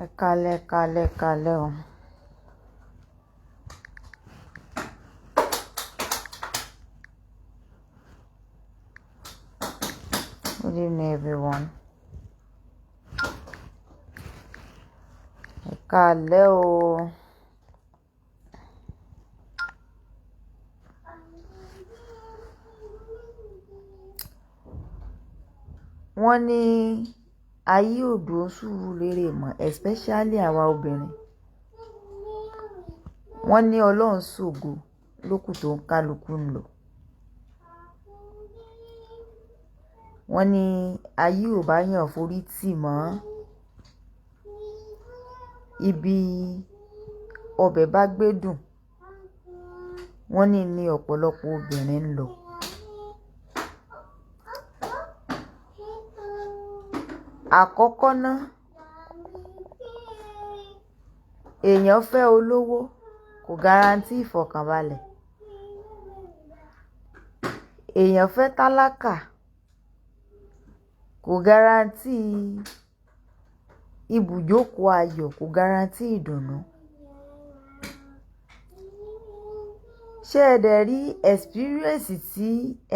Ẹ káalẹ́, ẹ káalẹ́, ẹ káalẹ́ o. Good evening, everyone. Ẹ káalẹ́ o. Wọ́n ní ayé ò dúró sùúrù lérè mọ́, especially àwa obìnrin. Wọ́n ní Ọlọ́run ṣògo lókù tó ń kálukú ń lò. Wọ́n ní ayé ò bá yàn forí tì mọ́. Ibi ọbẹ̀ bá gbé dùn, wọ́n ní ọ̀pọ̀lọpọ̀ obìnrin ń lọ. Àkọ́kọ́ ná, èèyàn fẹ́ olówó kò guarantee ìfọ̀kànbalẹ̀. Èèyàn fẹ́ tálákà kò guarantee ibùjókòó ayọ̀, kò guarantee ìdùnnú. Ṣé ẹ dẹ̀ rí experience tí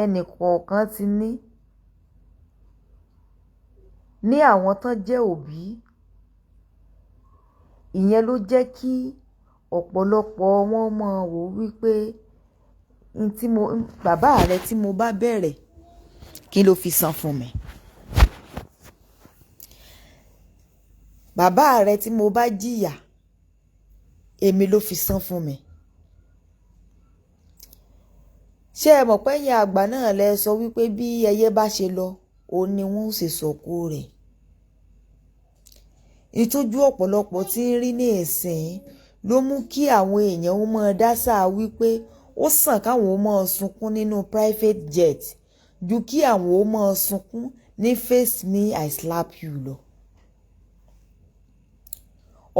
ẹnì kọ̀ọ̀kan ti ní ní àwọn tán jẹ́ òbí? Ìyẹn ló jẹ́ kí ọ̀pọ̀lọpọ̀ wọn mọ̀ wò wípé n tí mo, bàbá rẹ tí mo bá bẹ̀rẹ̀, kí ló fi san fún mi? Bàbá rẹ tí mo bá jìyà, èmi ló fi san fún mi. Ṣé ẹ mọ̀ pé ẹ̀yin àgbà náà lẹ sọ wípé bí ẹyẹ bá ṣe lọ, òun ni wọ́n ó ṣe sọ̀kò rẹ̀. Ìtọ́jú ọ̀pọ̀lọpọ̀ tí ń rí ní ìsìn ló mú kí àwọn èèyàn ó máa dásà wípé ó sàn káwọn ó máa sunkún nínú private jet ju kí àwọn ó máa sunkún ní face me I slap you lọ.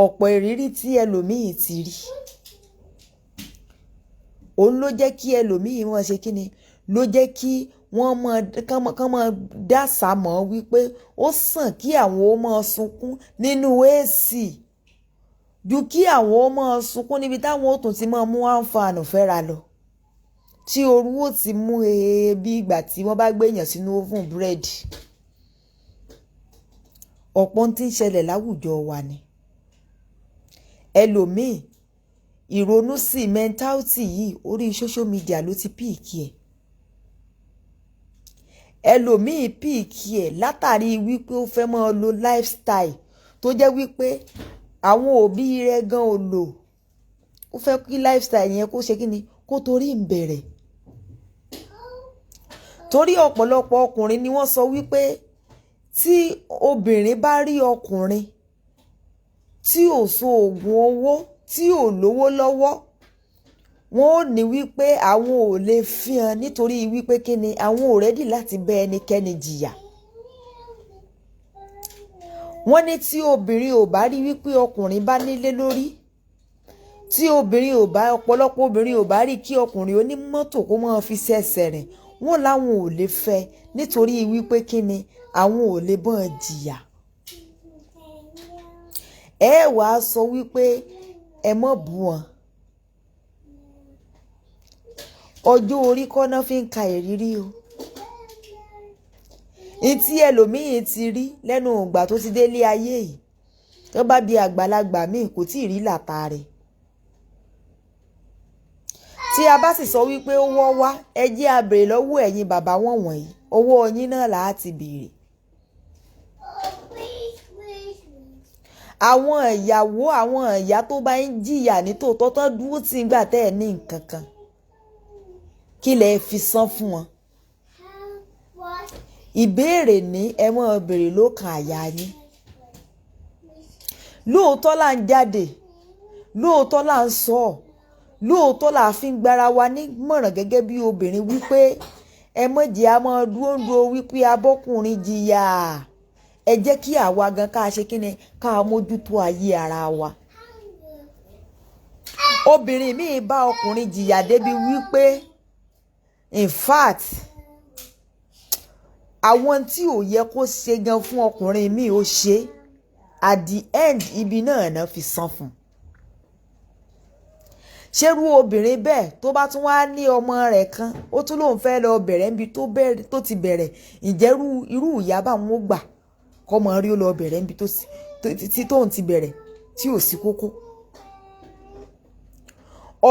Ọ̀pọ̀ ìrírí tí ẹlòmíì ti rí, òun ló jẹ́ kí ẹlòmíì máa ṣe kíni, ló jẹ́ kí wọ́n máa, kán máa dásà mọ́ wípé ó sàn kí àwọn ó máa sunkún nínú AC ju kí àwọn ó máa sunkún níbi táwọn ó tún ti máa mú àǹfààní fẹ́ra lọ. Tí oru ó ti mú e bí ìgbà tí wọ́n bá gbé èèyàn sínú oven búrẹ́dì. Ọ̀pọ̀ ohun tí ń ṣẹlẹ̀ láwùjọ wa ni. Ẹlòmíì, ìrònú sí mentality yìí orí social media ló ti pick ẹ̀. Ẹlòmíì pick ẹ̀ látàrí wípé ó fẹ́ máa lo lifestyle tó jẹ́ wípé àwọn òbí rẹ̀ gan ò lò. Ó fẹ́ kí lifestyle yẹn kó ṣe kíni, kó torí ń bẹ̀rẹ̀. Torí ọ̀pọ̀lọpọ̀ ọkùnrin ni wọ́n sọ wípé tí obìnrin bá rí ọkùnrin tí ò so òògùn owó, tí ò lówó lọ́wọ́, wọ́n ó ní wípé àwọn ò lè fihàn nítorí wípé kíni àwọn ò ready láti bẹ ẹnikẹ́ni jìyà. Wọ́n ní tí obìnrin ò bá rí wípé ọkùnrin bá nílé lórí, tí obìnrin ò bá, ọ̀pọ̀lọpọ̀ obìnrin ò bá rí kí ọkùnrin oní mọ́tò kó máa fi ṣẹ̀ṣẹ̀ rìn, wọ́n láwọn ò lè fẹ́ nítorí wípé kíni àwọn ò lè bọ́n jìyà. Ẹ wàá sọ wípé ẹ mọ̀ bú wọn. Ọjọ́ orí kọ́ náà fi ń ka ìrírí o. Ntí ẹlòmíì ti rí lẹ́nu ìgbà tó ti dé ilé ayé yìí, tó bá bi àgbàlagbà míì kò tíì rí làtà rẹ̀. Tí a bá sì sọ wípé ó wọ́ wá, ẹ jẹ́ a béèrè lọ́wọ́ ẹ̀yin bàbá wọ̀n wọ̀nyí, owó yín náà là á ti béèrè. Àwọn ìyàwó, àwọn ìyá tó bá ń jìyà ní tòótọ́ tán dúró tí ń gbà tẹ́ ẹ ní nǹkan kan, kí lẹ fi san fún wọn? Ìbéèrè ní ẹ máa béèrè lókàn àyà yín. Lóòótọ́ là ń jáde, lóòótọ́ là ń sọ, lóòótọ́ là fi ń gbára wa ní mọ̀ràn gẹ́gẹ́ bí obìnrin wípé ẹ má jẹ́ a máa dúró ń dúró wípé abọ́kùnrin jìyà. Ẹ jẹ́ kí àwa gan ká ṣe kíni, ká mójútó ayé ara wa. Obìnrin míì bá ọkùnrin jìyà débi wípé in fact àwọn tí ò yẹ kó ṣe gan fún ọkùnrin míì ó ṣe. At the end, ibi náà náà fi san fún un. Ṣerú obìnrin bẹ́ẹ̀, tó bá tún wá ní ọmọ rẹ̀ kan, ó tún lóun fẹ́ lọ bẹ̀rẹ̀ níbi tó ti bẹ̀rẹ̀, ìjẹ́rú irú ìyá báwọn ó gbà kọ́mọ rí ó lọ bẹ̀rẹ̀ níbi tí tóun ti bẹ̀rẹ̀ tí ò sí kókó?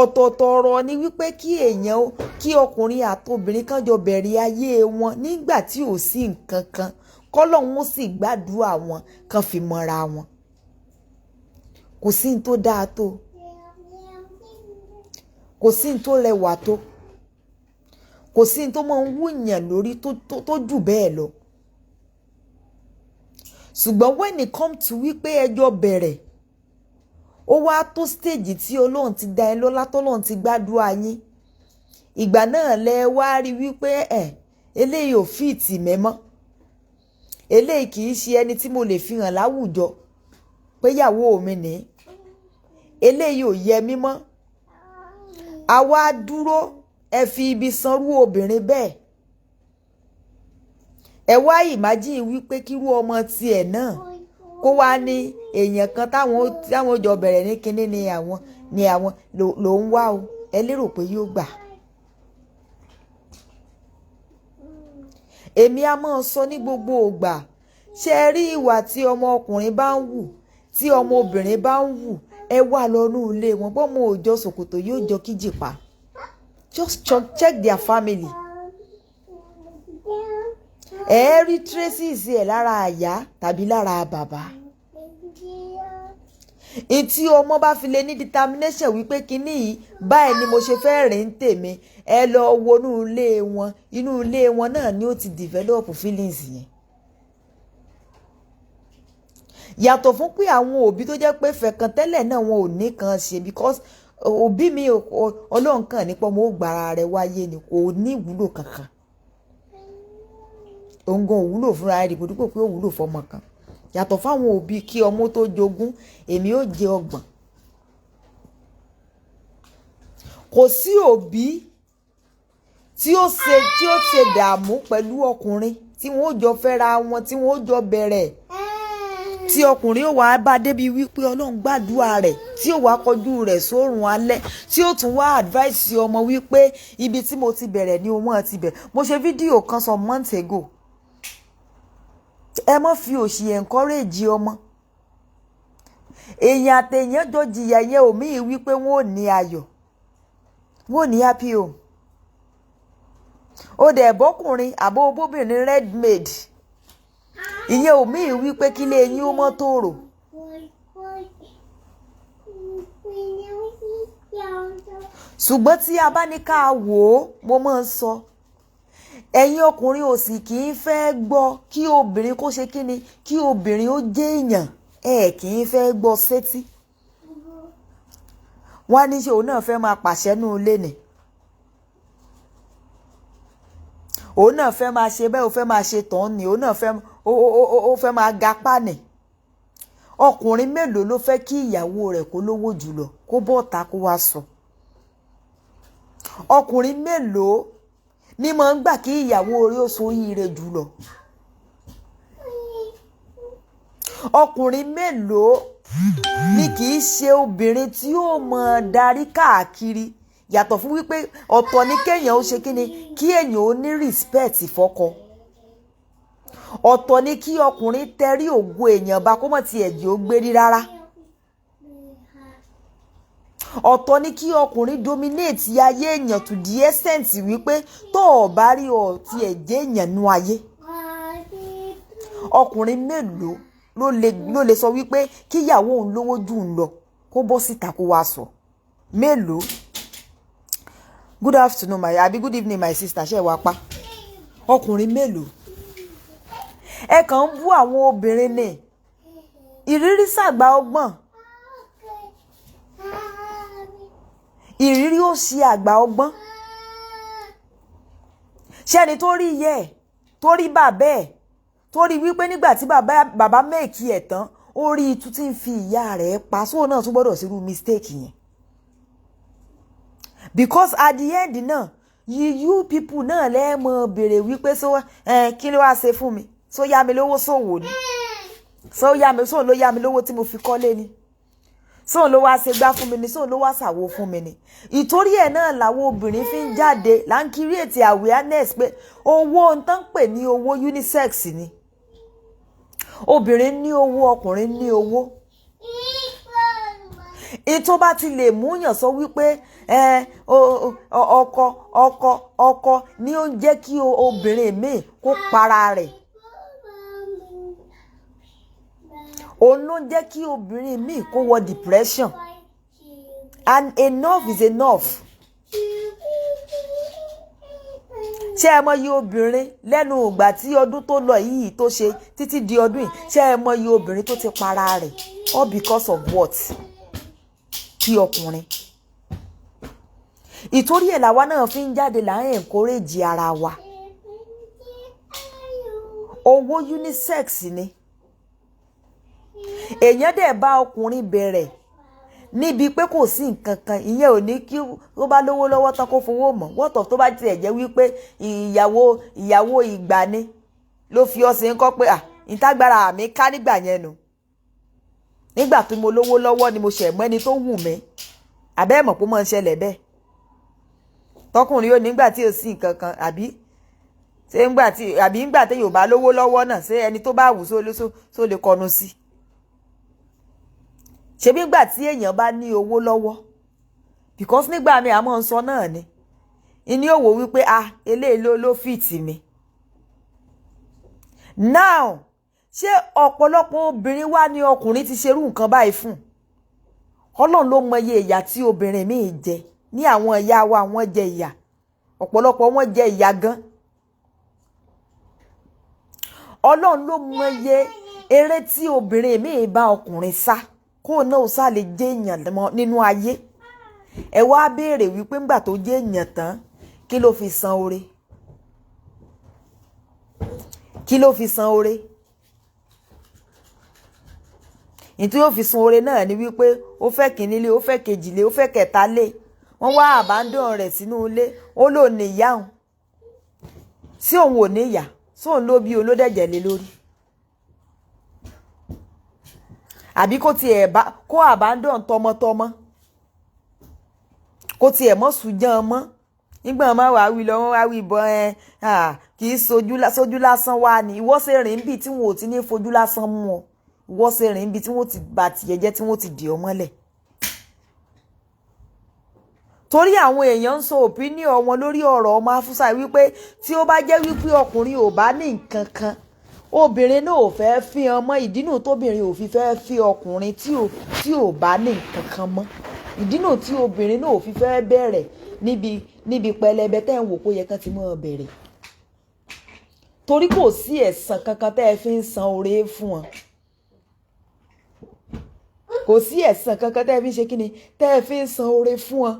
Ọ̀tọ̀ọ̀tọ̀ ọ̀rọ̀ ni wípé kí èèyàn, kí ọkùnrin àtobìnrin kan jọ bẹ̀rẹ̀ ayé wọn nígbà tí ò sí nǹkan kan, kọ́lọ́hún ó sì gbàdúrà wọn kan fi mọ́ra wọn. Kò sí ní tó dáa tó, kò sí ní tó rẹwà tó, kò sí ní tó máa ń wúyàn lórí tó jù bẹ́ẹ̀ lọ. Ṣùgbọ́n when it come to wípé ẹjọ́ bẹ̀rẹ̀, ó wá tó stage tí Ọlọ́run ti dá ẹ lọ́lá, tọ́lọ́run ti gbàdúrà yín, ìgbà náà lẹ wá rí wípé ẹ eléyìí ò fit mẹ́mọ́, eléyìí kì í ṣe ẹni tí mo lè fi hàn láwùjọ pé ìyàwó mi ní, eléyìí ò yẹ mí mọ́. Àwa dúró, ẹ fi ibi sanrú obìnrin bẹ́ẹ̀. Ẹ wá imagine wípé kírú ọmọ tiẹ̀ náà kó wá ní èèyàn kan táwọn jọ bẹ̀rẹ̀ ní kinní ni àwọn ló ń wá o. Ẹ lérò pé yóò gbà? Èmi a máa sọ ní gbogbo ìgbà, ṣé ẹ rí ìwà tí ọmọ ọkùnrin bá ń wù, tí ọmọ obìnrin bá ń wù, ẹ wà lọ́nú ilé wọn, bọ́mọ òòjọ́ ṣòkòtò yóò jọ kíjìpá. Just check their family. Ẹ rí traces ẹ̀ lára àyà tàbí lára bàbá. Ìtí ọmọ bá fi lè ní determination wípé kinní yìí báyìí ni mo ṣe fẹ́ rìn tèmi, ẹ lọ wo inú ilé wọn, inú ilé wọn náà ni ó ti develop feelings yẹn. Yàtọ̀ fún pé àwọn òbí tó jẹ́ pé fẹ̀kàn tẹ́lẹ̀ náà, wọn ò ní kan ṣe, because òbí mi, Ọlọ́run kàn nípa ọmọ ó gbára rẹ̀ wáyé ni, kò ní ìwúlò kankan. Òun gan ò wúlò fúnra rẹ̀ dípò pé ó wúlò fọmọ kan. Yàtọ̀ fáwọn òbí, kí ọmọ tó jogún èmi ó jẹ ọgbọ̀n. Kò sí òbí tí ó ṣe dààmú pẹ̀lú ọkùnrin tí wọ́n ó jọ fẹ́ra wọn, tí wọ́n ó jọ bẹ̀rẹ̀, tí ọkùnrin ó wàá bá débi wípé Ọlọ́run gbàdúrà rẹ̀, tí ó wàá kọjú rẹ̀ sórun alẹ́, tí ó tún wá advice ọmọ wípé ibi tí mo ti bẹ̀rẹ̀ ni òun ti bẹ̀rẹ̀. Mo ṣe fídíò kan some months ago. Ẹ má fi òṣì encourage ọmọ. Èèyàn àtẹ̀yàn jọ jìyà yẹn, òmíì wípé wọn ò ní ayọ̀, wọn ò ní happy home. Ó dẹ̀ bọ́kùnrin àbó bóbìnrin red made, ìyẹn òmíì wípé kílé eyín ó mọ́ tòrò. Ṣùgbọ́n tí a bá ní ká wò ó, mo máa ń sọ, ẹ̀yin ọkùnrin ò sì kì í fẹ́ gbọ́ kí obìnrin kó ṣe kíni, kí obìnrin ó jẹ́ èèyàn, ẹ kì í fẹ́ gbọ́ sétí. Wọ́n á ní ṣe òun náà fẹ́ máa pàṣẹ nú ilé ni, òun náà fẹ́ máa ṣe bẹ́ẹ̀, ó fẹ́ máa ṣe tán ni, òun náà fẹ́ ó fẹ́ máa gapá ni. Ọkùnrin mélòó ló fẹ́ kí ìyàwó rẹ̀ kó lówó jùlọ, kó bọ́ta kó wá sọ? Ọkùnrin mélòó ní máa ń gbà kí ìyàwó rẹ̀ ó soríire jùlọ? Ọkùnrin mélòó ni kì í ṣe obìnrin tí ó máa darí káàkiri? Yàtọ̀ fún wípé ọ̀tọ̀ ni kéèyàn ó ṣe kíni, kí èèyàn ó ní respect fọ́kọ. Ọ̀tọ̀ ni kí ọkùnrin tẹrí ògo èèyàn bá, kó mọ̀ tí ẹ̀jẹ̀ ó gbérí rárá. Ọ̀tọ̀ ni kí ọkùnrin dominate ayé èèyàn to the extent wípé tó o bá rí ọ ti ẹ̀jẹ̀ èèyàn nú ayé. Ọkùnrin mélòó ló lè sọ wípé kíyàwó òun lówó jù ń lọ, kó bọ́ síta kó wá sọ? Mélòó? Good afternoon my, àbí good evening my sister, ṣe wá pa? Ọkùnrin mélòó? Ẹ kàn ń bú àwọn obìnrin ni. Ìrírí ṣàgbà ọgbọ́n. Ìrírí ó ṣe àgbà ọgbọ́n. Ṣé ẹni tó rí yẹ ẹ̀, tó rí bàbá ẹ̀, tó rí wípé nígbà tí bàbá mẹ́ẹ̀kì ẹ̀ tán, ó rí itú tí ń fi ìyá rẹ̀ pa, sóò náà tún gbọ́dọ̀ sírú mistake yẹn. Because at the end náà, you people náà lẹ́ẹ̀mọ béèrè wípé kí ló wá ṣe fún mi? Só yá mi lówó sòwò ni? Sóun yá mi, sóun ló yá mi lówó tí mo fi kọ́lé ni? Sóun ló wá ṣe gbá fún mi ni? Sóun ló wá ṣàwo fún mi ni? Ìtorí ẹ̀ náà làwọn obìnrin fi ń jáde là ń create awareness pé owó ń tán pè ní owó unisex ni. Obìnrin ní owó, ọkùnrin ní owó. Ìtò bá ti lè múyàn sọ wípé ọkọ ọkọ ọkọ ni ó ń jẹ́ kí obìnrin míì kó para rẹ̀, òun ló ń jẹ́ kí obìnrin míì kó wọ depression, and enough is enough. Ṣé ẹ mọyì obìnrin lẹ́nu ìgbà tí ọdún tó lọ yìí tó ṣe títí di ọdún yìí? Ṣé ẹ mọyì obìnrin tó ti para rẹ̀? All because of what? Kí ọkùnrin. Ìtorí ẹ̀ làwa náà fi ń jáde là ń encourage ara wa. Owó unisex ni. Èèyàn dẹ̀ bá ọkùnrin bẹ̀rẹ̀ níbi pé kò sí nǹkan kan, ìyẹn ò ní kí ó bá lówó lọ́wọ́ tán kó fowó mọ̀. Wọ́tọ̀ tó bá tiẹ̀ jẹ́ wípé ìyàwó ìgbà ni ló fi ọ̀sẹ̀ ń kọ́ pé à ìtagbára mi ká nígbà yẹn nù. Nígbà tí mo lówó lọ́wọ́ ni mo ṣẹ̀ mọ́ ẹni tó wù mí. Àbẹ́ mọ̀ pé ó máa ń ṣẹlẹ̀ bẹ́ẹ̀. Tọkùnrin ò nígbà tí ò sí nǹkan kan, àbí ṣé ńgbà tí, àbí ńgbà tí yóò bá lówó lọ́wọ́ náà, ṣé ẹni tó bá wù só lè kọnu sí? Ṣebí ńgbà tí èèyàn bá ní owó lọ́wọ́, because nígbà mi àmọ́ ń sọ náà ni ìní òwò wípé ah, eléyìí ló fit mi. Now, ṣé ọ̀pọ̀lọpọ̀ obìnrin wá ní ọkùnrin ti ṣerú nǹkan báyìí fún? Ọlọ́run ló mọ iye ìyà tí obìnrin míì jẹ. Ní àwọn ìyá wa, wọ́n jẹ ìyà, ọ̀pọ̀lọpọ̀ wọ́n jẹ ìyà gan. Ọlọ́run ló mọ iye eré tí obìnrin míì bá ọkùnrin sá kó náà sá lè jẹ́ èèyàn nínú ayé. Ẹ wá béèrè wípé ńgbà tó jẹ́ èèyàn tán, kí ló fi san oore? Kí ló fi san oore? Ìtú yóò fi san oore náà ni wípé ó fẹ́ kìíní lé, ó fẹ́ kejì lé, ó fẹ́ kẹta lé. Wọ́n wá abandon rẹ̀ sínú ilé, ó lò ní ìyá òun. Sí òun ò ní ìyá, sóun ló bí olódẹ̀jẹ̀ lé lórí. Àbí kó tiẹ̀ bá kó abandon tọmọtọmọ, kó tiẹ̀ mọ́ sùjàn mọ́. Nígbà máa wá wí lọ, wọ́n wá wí bọ́ ẹ, kì í sojú lásán wá ni. Ìwọ ṣe rìn bí tí wọn ò ti ní fojú lásán mú ọ. Ìwọ ṣe rìn bí tí wọn ti bà tiẹ̀ jẹ́, tí wọn ti dì ọ́ mọ́lẹ̀. Torí àwọn èèyàn ń sọ opinion wọn lórí ọ̀rọ̀ ọmọ Afusa wípé tí ó bá jẹ́ wípé ọkùnrin ò bá ní nǹkan kan, obìnrin náà ò fẹ́ fi ọmọ. Ìdínú tóbìnrin ò fi fẹ́ fi ọkùnrin tí ò bá ní nǹkan kan mọ́. Ìdínú tí obìnrin náà ò fi fẹ́ bẹ̀rẹ̀ níbi pẹlẹbẹ tẹ́ ń wò kó yẹ kán ti mọ́ bẹ̀rẹ̀. Torí kò sí ẹ̀san kankan tẹ́ ẹ fi ń san oore fún wọn. Kò sí ẹ̀san kankan tẹ́ ẹ fi ń ṣe kíni, tẹ́ ẹ fi ń san oore fún wọn.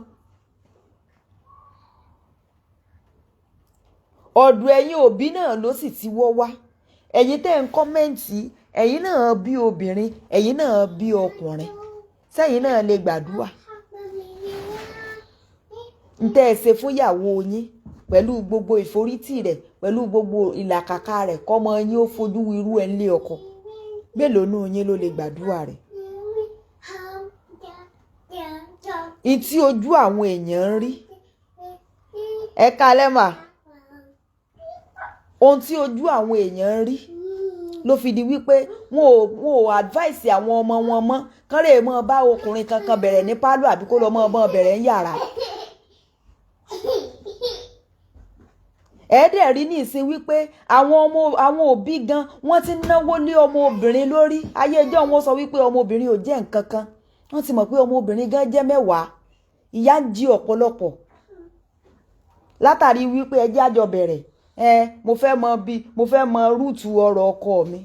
Ọ̀dọ̀ ẹ̀yin òbí náà ló sì ti wọ́ wá. Ẹ̀yin tẹ́ ń kọ́mẹ́ǹtì, ẹ̀yin náà bí obìnrin, ẹ̀yin náà bí ọkùnrin. Sẹ́yìn náà lè gbàdúrà. Ntẹ́ ẹ ṣe fún ìyàwó yín pẹ̀lú gbogbo ìforítì rẹ̀, pẹ̀lú gbogbo ìlàkàkà rẹ̀, kọ́mọ yín ó fojú irú ẹ̀ lé ọkọ. Mélòó nú yín ló lè gbàdúrà rẹ̀? Ìtí ojú àwọn èèyàn ń rí. Ẹ kalẹ́ mà. Ohun tí ojú àwọn èèyàn ń rí ló fi di wípé wọn ò advice àwọn ọmọ wọn mọ́ kán lè mọ́ bá ọkùnrin kankan bẹ̀rẹ̀ ní pálọ̀ àbí kó lọ mọ́ bọ́ bẹ̀rẹ̀ ní yàrá. Ẹ dẹ̀ rí ní ìsìn wípé àwọn òbí gan wọ́n ti náwó lé ọmọ obìnrin lórí. Ayé ẹjọ́ wọn sọ wípé ọmọ obìnrin ò jẹ́ nǹkan kan. Wọ́n ti mọ̀ pé ọmọ obìnrin gan jẹ́ mẹ́wàá. Ìyà ń jí ọ̀pọ̀lọpọ̀ látàrí wípé ẹ jẹ́ àjọ bẹ̀rẹ̀. Mo fẹ́ mọ bí, mo fẹ́ mọ rúùtù ọ̀rọ̀ ọkọ mi.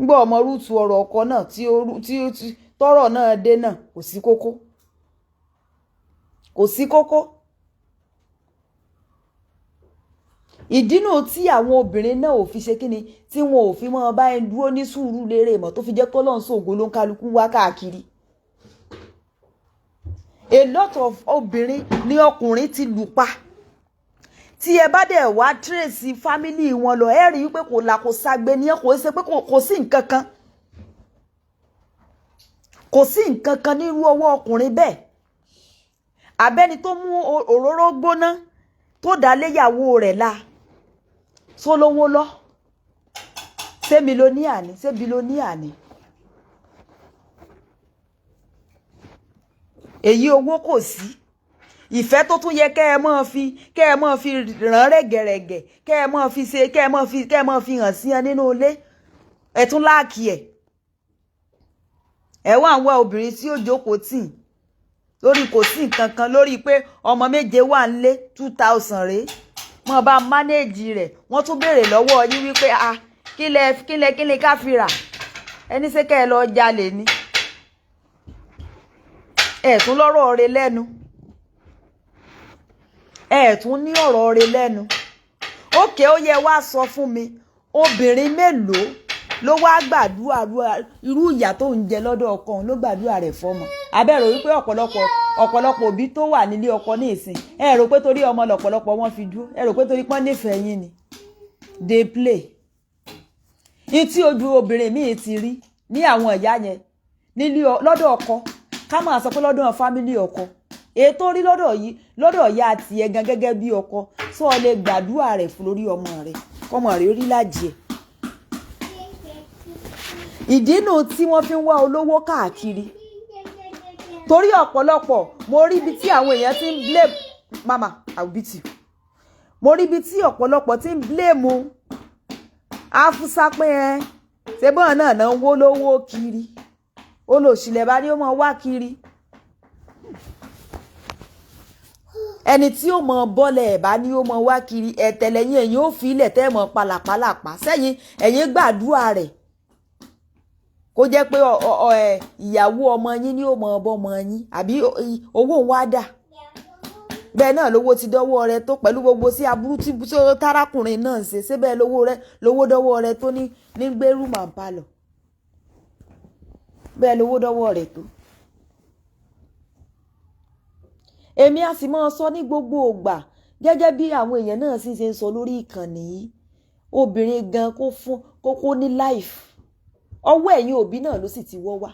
Ngbọ́ ọmọ rúùtù ọ̀rọ̀ ọkọ náà tí tọ́rọ̀ náà dé náà kò sí kókó. Kò sí kókó. Ìdínú tí àwọn obìnrin náà ò fi ṣe kíni, tí wọn ò fi mọ́ bá ẹni dúró ní sùúrù lérè mọ́, tó fi jẹ́ kó lọ́n sóògùn ló ń kálukú wá káàkiri. A lot of obìnrin ní ọkùnrin ti lù pa. Tí ẹ bá dẹ̀ wá trace family wọn lọ, ẹ rí i pé kò là, kò ságbe ní, kò ṣe pé kò sí nǹkan kan, kò sí nǹkan kan nírú ọwọ́ ọkùnrin bẹ́ẹ̀. Abẹ́ni tó mú òróró gbóná tó dá léyàwó rẹ̀ la tó lówó lọ, ṣé millionaire ni? Ṣé billionaire ni? Èyí owó kò sí. Ìfẹ́ tó tún yẹ kẹ́ ẹ máa fi, kẹ́ ẹ máa fi ràn rẹ̀gẹ̀rẹ̀gẹ̀, kẹ́ ẹ máa fi ṣe, kẹ́ ẹ máa fi hàn sí ẹ nínú ilé, ẹ tún láàkì ẹ̀. Ẹ wá ń wá obìnrin tí ó jókòó tì lórí kò sí nǹkan kan, lórí pé ọmọ méje wà nílé, 2000 rèé, mọ̀ bá mánéèjì rẹ̀. Wọ́n tún béèrè lọ́wọ́ yín wípé a kílẹ̀ ká fi rà ẹni, ṣé kẹ́ ẹ lọ jalè ni? Ẹ tún lọ́rọ̀ rẹ lẹ́nu, ẹ tún ní ọ̀rọ̀ rẹ lẹ́nu. Ókè, ó yẹ wá sọ fún mi, obìnrin mélòó ló wá gbàdúrà irú ìyà tó ń jẹ lọ́dọ̀ ọkọ òun ló gbàdúrà rẹ̀ fọ́mọ? Abẹ́rò wípé ọ̀pọ̀lọpọ̀ òbí tó wà nílé ọkọ ní ìsìn, ẹ rò pé torí ọmọ lọ̀pọ̀lọpọ̀ wọn fi dúró? Ẹ rò pé torí pọ́n nífẹ̀ẹ́ yín ni? Dey play. Ní tí ojú obìnrin míì ti rí ní àwọn ìyá yẹn nílé lọ́dọ̀ ọkọ, ká máa sọ pé lọ́dọ̀ family ọkọ, èyí tó rí lọ́dọ̀ yìí, lọ́dọ̀ ìyá tiẹ̀ gan gẹ́gẹ́ bí ọkọ, sọ ọ lè gbàdúrà rẹ̀ fún lórí ọmọ rẹ̀, kọ́mọ rẹ̀ ó rí lájì ẹ̀. Ìdínú tí wọ́n fi ń wá olówó káàkiri, torí ọ̀pọ̀lọpọ̀, mo rí ibi tí àwọn èèyàn ti ń blame mama, I will beat you. Mo rí ibi tí ọ̀pọ̀lọpọ̀ ti ń blame Afusa pé ẹ ṣe bọ́ọ̀ náà náà ń wó lówó kiri, olòṣìlẹ̀ bá ní ó mọ wá kiri, ẹni tí ó mọ bọ́lẹ̀ ẹ̀ bá ní ó mọ wá kiri. Ẹ̀tẹ̀lẹ̀yìn ẹ̀yìn ó fi ilẹ̀ tẹ́ mọ palàpalàpà sẹ́yìn, ẹ̀yìn gbàdúrà rẹ̀ kó jẹ́ pé ìyàwó ọmọ yín ni ó mọ ọbọ̀mọ yín, àbí owó òun wá dà bẹ́ẹ̀ náà lówó ti dọ́wọ́ rẹ tó pẹ̀lú gbogbo sí aburú tí tárákùnrin náà ń ṣe síbẹ̀, lówó rẹ lówó dọ́wọ́ rẹ tó ní gbérù màá ń palọ̀ bẹ́ẹ̀ lówó dọ́wọ́ rẹ tó. Èmi a sì máa sọ ní gbogbo ògbà, gẹ́gẹ́ bí àwọn èèyàn náà sì ṣe ń sọ lórí ìkànnì yìí, obìnrin gan kó fún kókó ní life, ọwọ́ ẹ̀yin òbí náà ló sì ti wọ́ wá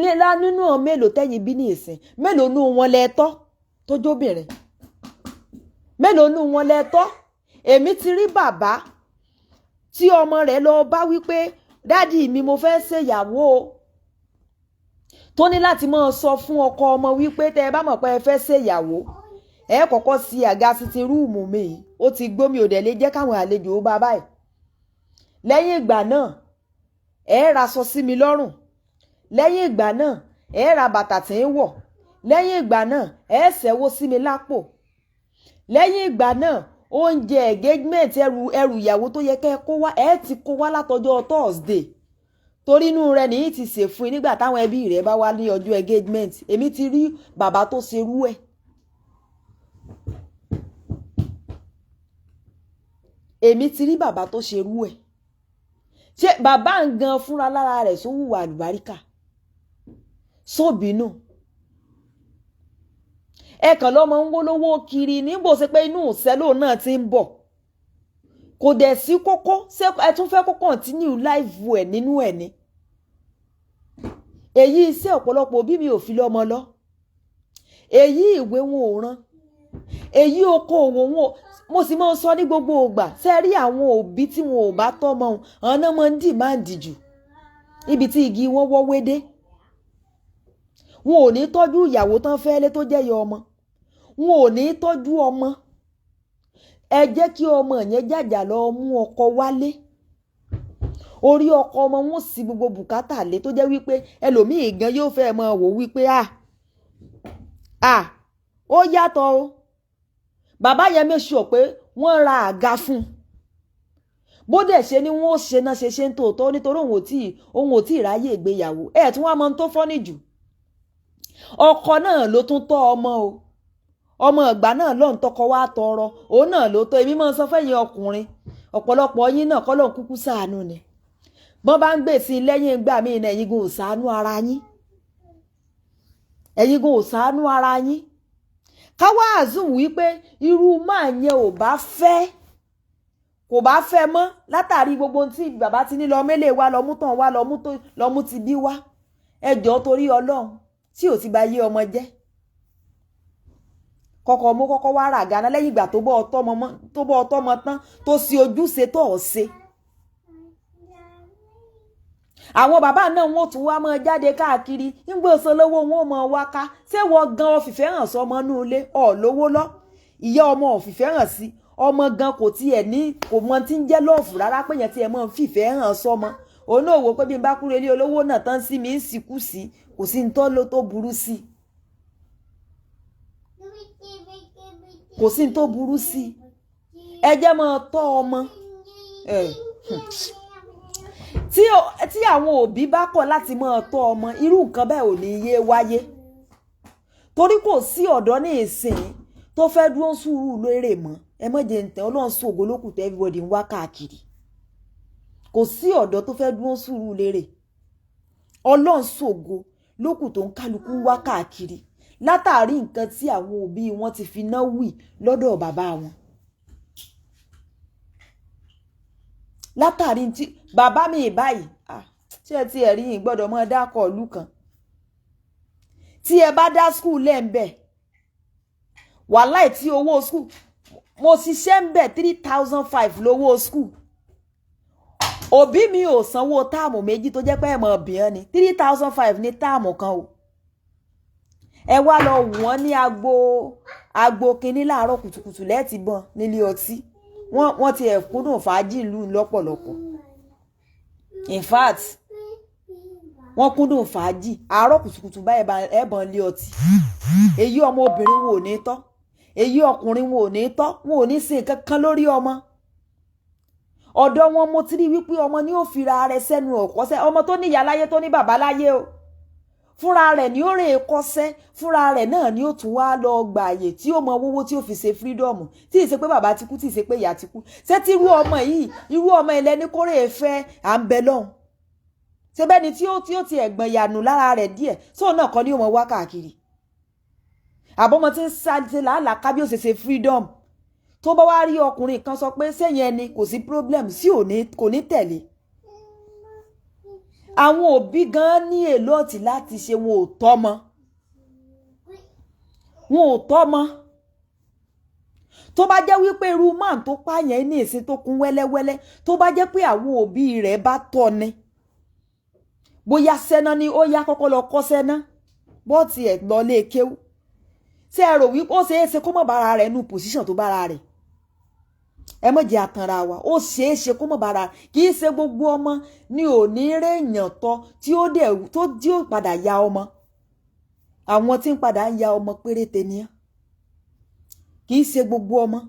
nílá. Nínú mélòó tẹ́yin bí ní ìsìn, mélòó nú wọn lẹ tọ́ tó jóbìnrin? Mélòó nú wọn lẹ tọ́? Èmi ti rí bàbá tí ọmọ rẹ̀ lọ bá wípé dádì mi, mo fẹ́ ṣèyàwó o, tó ní láti máa sọ fún ọkọ ọmọ wípé tẹ́ ẹ bá mọ̀ pé ẹ fẹ́ ṣèyàwó, ẹ kọ́kọ́ sí àga sitting room mi, ó ti gbómi, ò dẹ̀ lè jẹ́ káwọn àlejò ó bá báyìí. Lẹ́yìn ìgbà náà, ẹ raṣọ sí mi lọ́rùn. Lẹ́yìn ìgbà náà, ẹ ra bàtà tí ń wọ̀. Lẹ́yìn ìgbà náà, ẹ ṣẹ́wó sí mi lápò. Lẹ́yìn ìgbà náà, oúnjẹ engagement, ẹrù ìyàwó tó yẹ kẹ́ ẹ kó wá, ẹ ti kó wá látọjọ́ Thursday, torí inú rẹ nìyí ti ṣe fún yín nígbà táwọn ẹbí rẹ bá wá ní ọjọ́ engagement. Èmi ti rí bàbá tó ṣerú ẹ̀. Èmi ti rí bàbá tó ṣerú ẹ̀. Ṣé bàbá ń gan fúnra lára rẹ̀ sówùwà àlùbáríkà sóbínú? Ẹ kàn lọ́mọ ń wó lówó kiri níbo, ṣe pé inú ìṣẹ́lò náà ti ń bọ̀, kò dẹ̀ sí kókó. Ṣé ẹ tún fẹ́ kó continue life ẹ̀ nínú ẹ̀ ni? Èyí iṣẹ́ ọ̀pọ̀lọpọ̀ òbí mi ò fi lọ́mọ lọ, èyí ìwé wọn ò rán, èyí okòòwò wọn. Mo sì máa ń sọ ní gbogbo ìgbà, ṣe rí àwọn òbí tí wọn ò bá tọ́mọ wọn, àwọn náà máa ń dìmáàndì jù níbi tí igi wọn wọ́ wédé. Wọn ò ní tọ́jú ìyàwó tán fẹ́ lé tó jẹ́ yọ ọmọ, wọn ò ní tọ́jú ọmọ. Ẹ jẹ́ kí ọmọ yẹn jàjà lọ mú ọkọ wálé, orí ọkọ ọmọ wọn sì gbogbo bùkátà lé, tó jẹ́ wípé ẹlòmíì gan yóò fẹ́ máa wò wípé à ó yàtọ̀ o. Bàbá yẹn make sure pé wọ́n ra àga fún un, bó dẹ̀ ṣe ni wọ́n ó ṣe náà ṣe ń tòótọ́, nítorí òun ò tí ì ráyè ìgbéyàwó. Ẹ̀ tí wọ́n á mọ ohun tó fọ́nì jù, ọkọ náà ló tún tọ́ ọmọ o, ọmọ ìgbà náà lọ́n tọkọ wá tọrọ, òun náà ló tọ́. Èmi máa ń sọ fẹ́yìn ọkùnrin, ọ̀pọ̀lọpọ̀ yín náà kọ́ lóun kúkú ṣàánú ni bọ́n bá ń gbè sí i lẹ́yìn ìgbà míì náà. Ẹ̀yin gan ò ṣàánú ara yín, ẹ̀yin gan ò ṣàánú ara yín. Káwá assume wípé irú máa yẹn ò bá fẹ́, kò bá fẹ́ mọ́ látàrí gbogbo ohun tí bàbá ti ní lọ mélèé wá, lọ mú tàn wá, lọ mú tó, lọ mú ti bí wá. Ẹ jọ̀ọ́, torí Ọlọ́run, tí ò ti bá yé ọmọ jẹ́, kọ́kọ́ mú kọ́kọ́ wá rà gánà lẹ́yìn ìgbà tó bọ́ ọtọ́ mọ tán, tó ṣe ojúṣe tó ọ̀ ṣe. Àwọn bàbá náà, wọ́n tún wá máa jáde káàkiri nígbà òṣèlówó, wọn ò mọ wá ká. Ṣé wọ́n gan ọ̀fìfẹ́ hàn sọmọ inú ilé? Ọ̀ lówó lọ, ìyá ọmọ ọ̀fìfẹ́ hàn sí ọmọ gan, kò tiẹ̀ ní, kò mọ tí ń jẹ́ love rárá, pé yẹn tiẹ̀ mọ́ ń fìfẹ́ hàn sọmọ. Òun náà wò pé bí n bá kúrò ilé olówó náà tán sí mi ń sìnkú sí, kò sí ní tó ló tó burú sí, kò sí ní tó burú sí. Ẹ jẹ́ máa tọ́ ọmọ. Tí àwọn òbí bá kọ̀ láti máa tọ́ ọmọ, irú nǹkan bẹ́ẹ̀ ò ní yé wáyé, torí kò sí ọ̀dọ́ ní ìsìn tó fẹ́ dúró sùúrù lérè mọ́. Ẹ má jẹ́ ntẹ̀ Ọlọ́run sògo lókùn tẹ́ everybody ń wá káàkiri. Kò sí ọ̀dọ́ tó fẹ́ dúró sùúrù lérè. Ọlọ́run sògo lókùn tó ń kálukú ń wá káàkiri látàrí nǹkan tí àwọn òbí wọn ti fi ná wì lọ́dọ̀ bàbá wọn, látàrí tí bàbá mi báyìí. Ṣé ẹ ti ẹ̀rí yìí gbọ́dọ̀ mọ́ dákọ̀ ìlú kan tí ẹ bá dá school lẹ́ńbẹ̀? Wàláì, tí owó school, mo ṣiṣẹ́ ń bẹ̀, 3,500 lówó school. Òbí mi ò sanwó term 2 tó jẹ́ pé ẹ̀mọ̀ bìíyàn ni. 3,500 ní term kan o. Ẹ wá lọ wọ́n ní agbo agbo kínní láàárọ̀ kùtùkùtù lẹ́ẹ̀tì bọ́n nílé ọtí. Wọ́n ti ẹ̀ kúndùn fàájì ìlú lọ́pọ̀lọpọ̀. In fact, wọ́n kúndùn fàájì àárọ̀ kùtùkùtù báyìí, ẹ̀bọ̀n lé ọtí. Èyí ọmọ obìnrin wo ò ní tọ́, èyí ọkùnrin wo ò ní tọ́, wọn ò ní sin nǹkan kan lórí ọmọ. Ọ̀dọ̀ wọn mo ti rí wípé ọmọ ní ó fira rẹ̀ sẹ́nu ọ̀kọ́sẹ́. Ọmọ tó ní ìyá láyé, tó ní bàbá láyé o, fúnra rẹ̀ ní ó rè é kọ́sẹ́, fúnra rẹ̀ náà ni ó tún wá lọ gbà àyè tí ó mọ owó tí ó fi ṣe freedom, tí ì ṣe pé bàbá ti kú, tí ì ṣe pé ìyá ti kú. Ṣé tí irú ọmọ yìí, irú ọmọ ilẹ̀ ní kórè fẹ́ à ń bẹ lọ́hùn? Ṣé bẹ́ẹ̀ ni tí ó ti ẹ̀gbọ̀n yànù lára rẹ̀ díẹ̀ sóun náà kọ́ ni ó mọ wá káàkiri? Àbọ̀mọ tí ń ṣe làálàá ká bí ó ṣe ṣe freedom, tó bá wá rí ọkùnrin kan sọ pé sẹ́yìn ẹni kò sí problem sí òní, kò ní tẹ̀lé. Àwọn òbí gan ní èlò ọ̀tí láti ṣe. Wọn ò tọ́mọ, wọn ò tọ́mọ. Tó bá jẹ́ wípé irú man tó pààyàn ní ìsìn tó kún wẹ́lẹ́wẹ́lẹ́, tó bá jẹ́ pé àwọn òbí rẹ̀ bá tọ́ ni, bóyá sẹ́ná ni ó yá kọ́kọ́ lọ kọ́ sẹ́ná, bọ́ọ̀tì ẹ̀ lọ lé kéwú, ṣé ẹ rò wípé ó ṣeé ṣe kó mọ̀ bára rẹ̀ nù position tó bára rẹ̀? Ẹ mọ̀ jẹ́ àtànra wa. Ó ṣeé ṣe kó mọ̀ bára. Kì í ṣe gbogbo ọmọ ni ò ní réèyàn tọ́ tí ó dẹ̀ tó tí ó padà ya ọmọ. Àwọn tí ń padà ń ya ọmọ péréte ni á. Kì í ṣe gbogbo ọmọ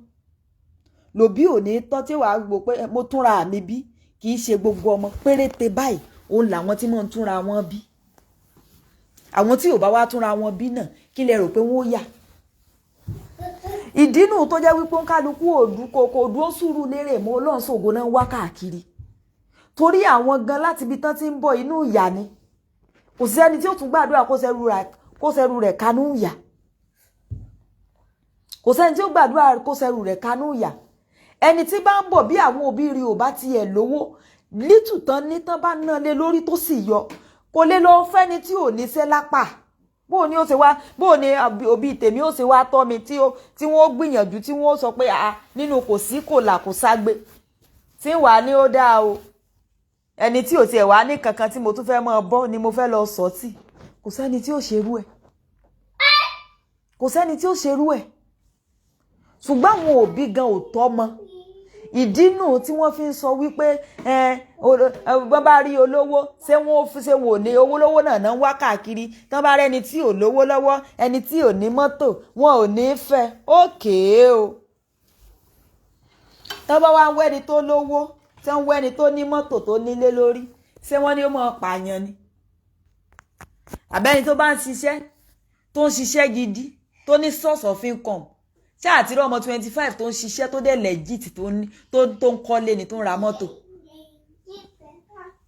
lòbí ò ní tọ́ tí wàá gbọ́ pé mo túnra mi bí. Kì í ṣe gbogbo ọmọ, péréte báyìí òun làwọn tí mò ń túnra wọn bí. Àwọn tí ò bá wá túnra wọn bí náà, kí lẹ rò pé wọ́n ó yà? Ìdínú tó jẹ́ wípé kálukú òdu kò dúró sùúrù lérè mọ́. Ọlọ́run ṣògo náà ń wá káàkiri, torí àwọn gan láti ibi tán ti ń bọ̀, inú ìyà ni. Kò sí ẹni tí ó tún gbàdúrà kó sẹ́rù rẹ̀ kanú ìyà. Kò sẹ́ni tí ó gbàdúrà kó sẹ́rù rẹ̀ kanú ìyà. Ẹni tí bá ń bọ̀, bí àwọn òbí rí ò bá tiẹ̀ lówó lítù tán ní tán bá ná lé lórí tó sì yọ, kò lè lọ fẹ́ni tí ò níṣẹ́ lápá. Bó ni ó ṣe wá, bó ni òbí tèmi ó ṣe wá tọ́ mi tí wọ́n gbìyànjú, tí wọ́n sọ pé a nínú kò sí, kò là, kò ságbe tí wàá ní ó dáa o. Ẹni tí ò tiẹ̀ wá ní kankan tí mo tún fẹ́ máa bọ́ ni mo fẹ́ lọ sọ́tì. Kò sẹ́ni tí ó ṣerú ẹ̀, kò sẹ́ni tí ó ṣerú ẹ̀. Ṣùgbọ́n àwọn òbí gan ò tọ́ mọ́. Ìdínú tí wọ́n fi ń sọ wípé wọ́n bá rí olówó, ṣé wọ́n fi ṣe wò ní owó lówó náà náà ń wá káàkiri. Tí wọ́n bá rí ẹni tí ò lówó lọ́wọ́, ẹni tí ò ní mọ́tò, wọn ò ní fẹ́ òkè o. Tí wọ́n bá wá ń wẹ́ni tó lówó, tí wọ́n ń wẹ́ni tó ní mọ́tò, tó nílé lórí, ṣé wọ́n ní ó máa pààyàn ni? Àbẹ́ni tó bá ń ṣiṣẹ́, tó ń ṣiṣẹ́ gidi, tó ní source of income, ṣé àti rí ọmọ 25 tó ń ṣiṣẹ́, tó dẹ̀ legit, tó ní tó ń kọ́lé ni, tó ń ra mọ́tò?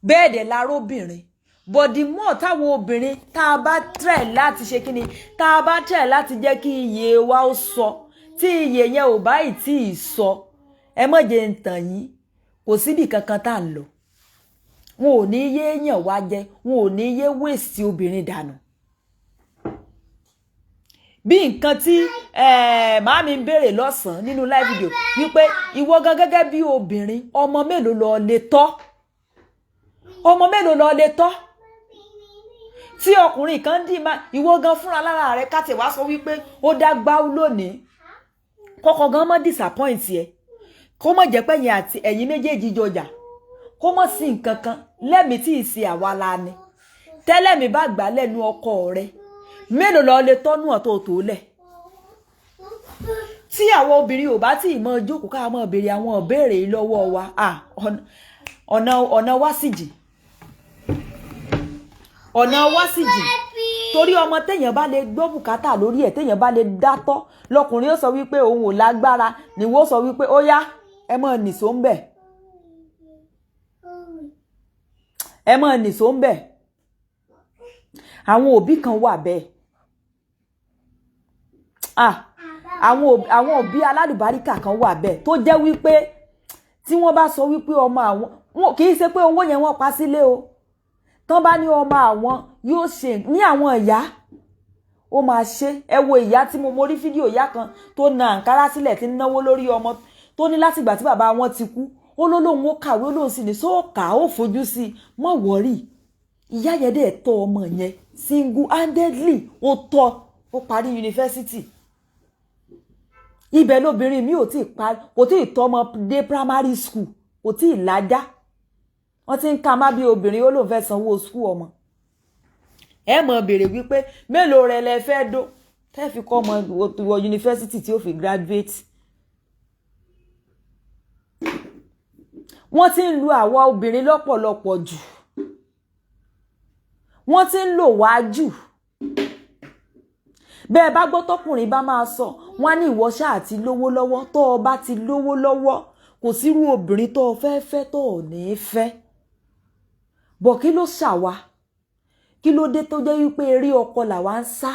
Bẹ́ẹ̀ dẹ̀ láróbìnrin. But the more táwọn obìnrin tá a bá try láti ṣe kíni, tá a bá try láti jẹ́ kí iye wa ó sọ, tí iye yẹn ò bá ì tí ì sọ, ẹ má jẹ́ ń tàn yín, kò síbì kankan tá à ń lọ. Wọn ò ní yé yàn wá jẹ, wọn ò ní yé waste obìnrin dànù. Bí nǹkan tí màámi ń béèrè lọ́sàn-án nínú live video wípé, ìwọ gan gẹ́gẹ́ bí obìnrin, ọmọ mélòó lọ lè tọ́? Ọmọ mélòó lọ lè tọ́ tí ọkùnrin kan dì má ìwọ gan fúnra lára rẹ? Ká tẹ̀ wá sọ wípé ó dá gbáú lónìí, kọ́kọ́ gan mọ́ disappoint ẹ, kó mọ̀ jẹ́ pé ẹ̀yin àti ẹ̀yin méjèèjì jọjà, kó mọ̀ sí nǹkan kan lẹ́mìí tí ì ṣe àwa la ni tẹ́lẹ̀ mi bá gbà lẹ́nu ọkọ rẹ, mélòó lọ lè tọ́nú ọ̀tọ̀ tó lẹ̀? Tí àwọn obìnrin ò bá tí ì mọ jókòó ká mọ béèrè àwọn ìbéèrè yìí lọ́wọ́ wa, ọ̀nà wá sì jìn, ọ̀nà wá sì jìn, torí ọmọ téèyàn bá lè gbọ́ bùkátà lórí ẹ̀, téèyàn bá lè dátọ́, lọkùnrin ó sọ wípé òun ò lágbára, níwó sọ wípé ó yá, ẹ mọ̀ nìṣó ń bẹ̀, ẹ mọ̀ nìṣó ń bẹ̀. Àwọn òbí kan wà bẹ́ẹ̀. Àwọn òbí alálùbáríkà kan wà bẹ́ẹ̀ tó jẹ́ wípé tí wọ́n bá sọ wípé ọmọ àwọn, kì í ṣe pé owó yẹn wọ́n pa sílé o, tán bá ní ọmọ àwọn yóò ṣe ní àwọn ìyá ó máa ṣe. Ẹ wo ìyá tí mo rí fídíò ìyá kan tó na àǹkárá sílẹ̀, tí ń náwó lórí ọmọ, tó ní látìgbà tí bàbá wọn ti kú, ó ló lóun ó kàwé, ó lóun sì ní sóòkà, ó fojú sí i mọ́ wọ́rì. Ìyá yẹn dẹ̀ tọ́ ọmọ yẹn single handedly, ó tọ́, ó parí yunifásitì. Ibẹ̀ lóbìnrin mi ò tí ì parí, kò tí ì tọ́ ọmọ dé primary school, kò tí ì lájá, wọ́n ti ń ka má bí obìnrin, ó lóun fẹ́ sanwó school ọmọ. Ẹ mọ̀ béèrè wípé mélòó rẹ lẹ fẹ́ dó tẹ́ fi kọ́ ọmọ wọ yunifásitì tí ó fi graduate. Wọ́n ti ń lu àwa obìnrin lọ́pọ̀lọpọ̀ jù, wọ́n ti ń lò wá jù. Bẹ́ẹ̀ bá gbọ́ tọkùnrin bá máa sọ, wọ́n á ní ìwọ ṣáà ti lówó lọ́wọ́. Tó o bá ti lówó lọ́wọ́, kò sírú obìnrin tó o fẹ́ fẹ́ tó o ní fẹ́ bọ̀. Kí ló ṣàwa? Kí ló dé tó jẹ́ wípé eré ọkọ làwa ń sá?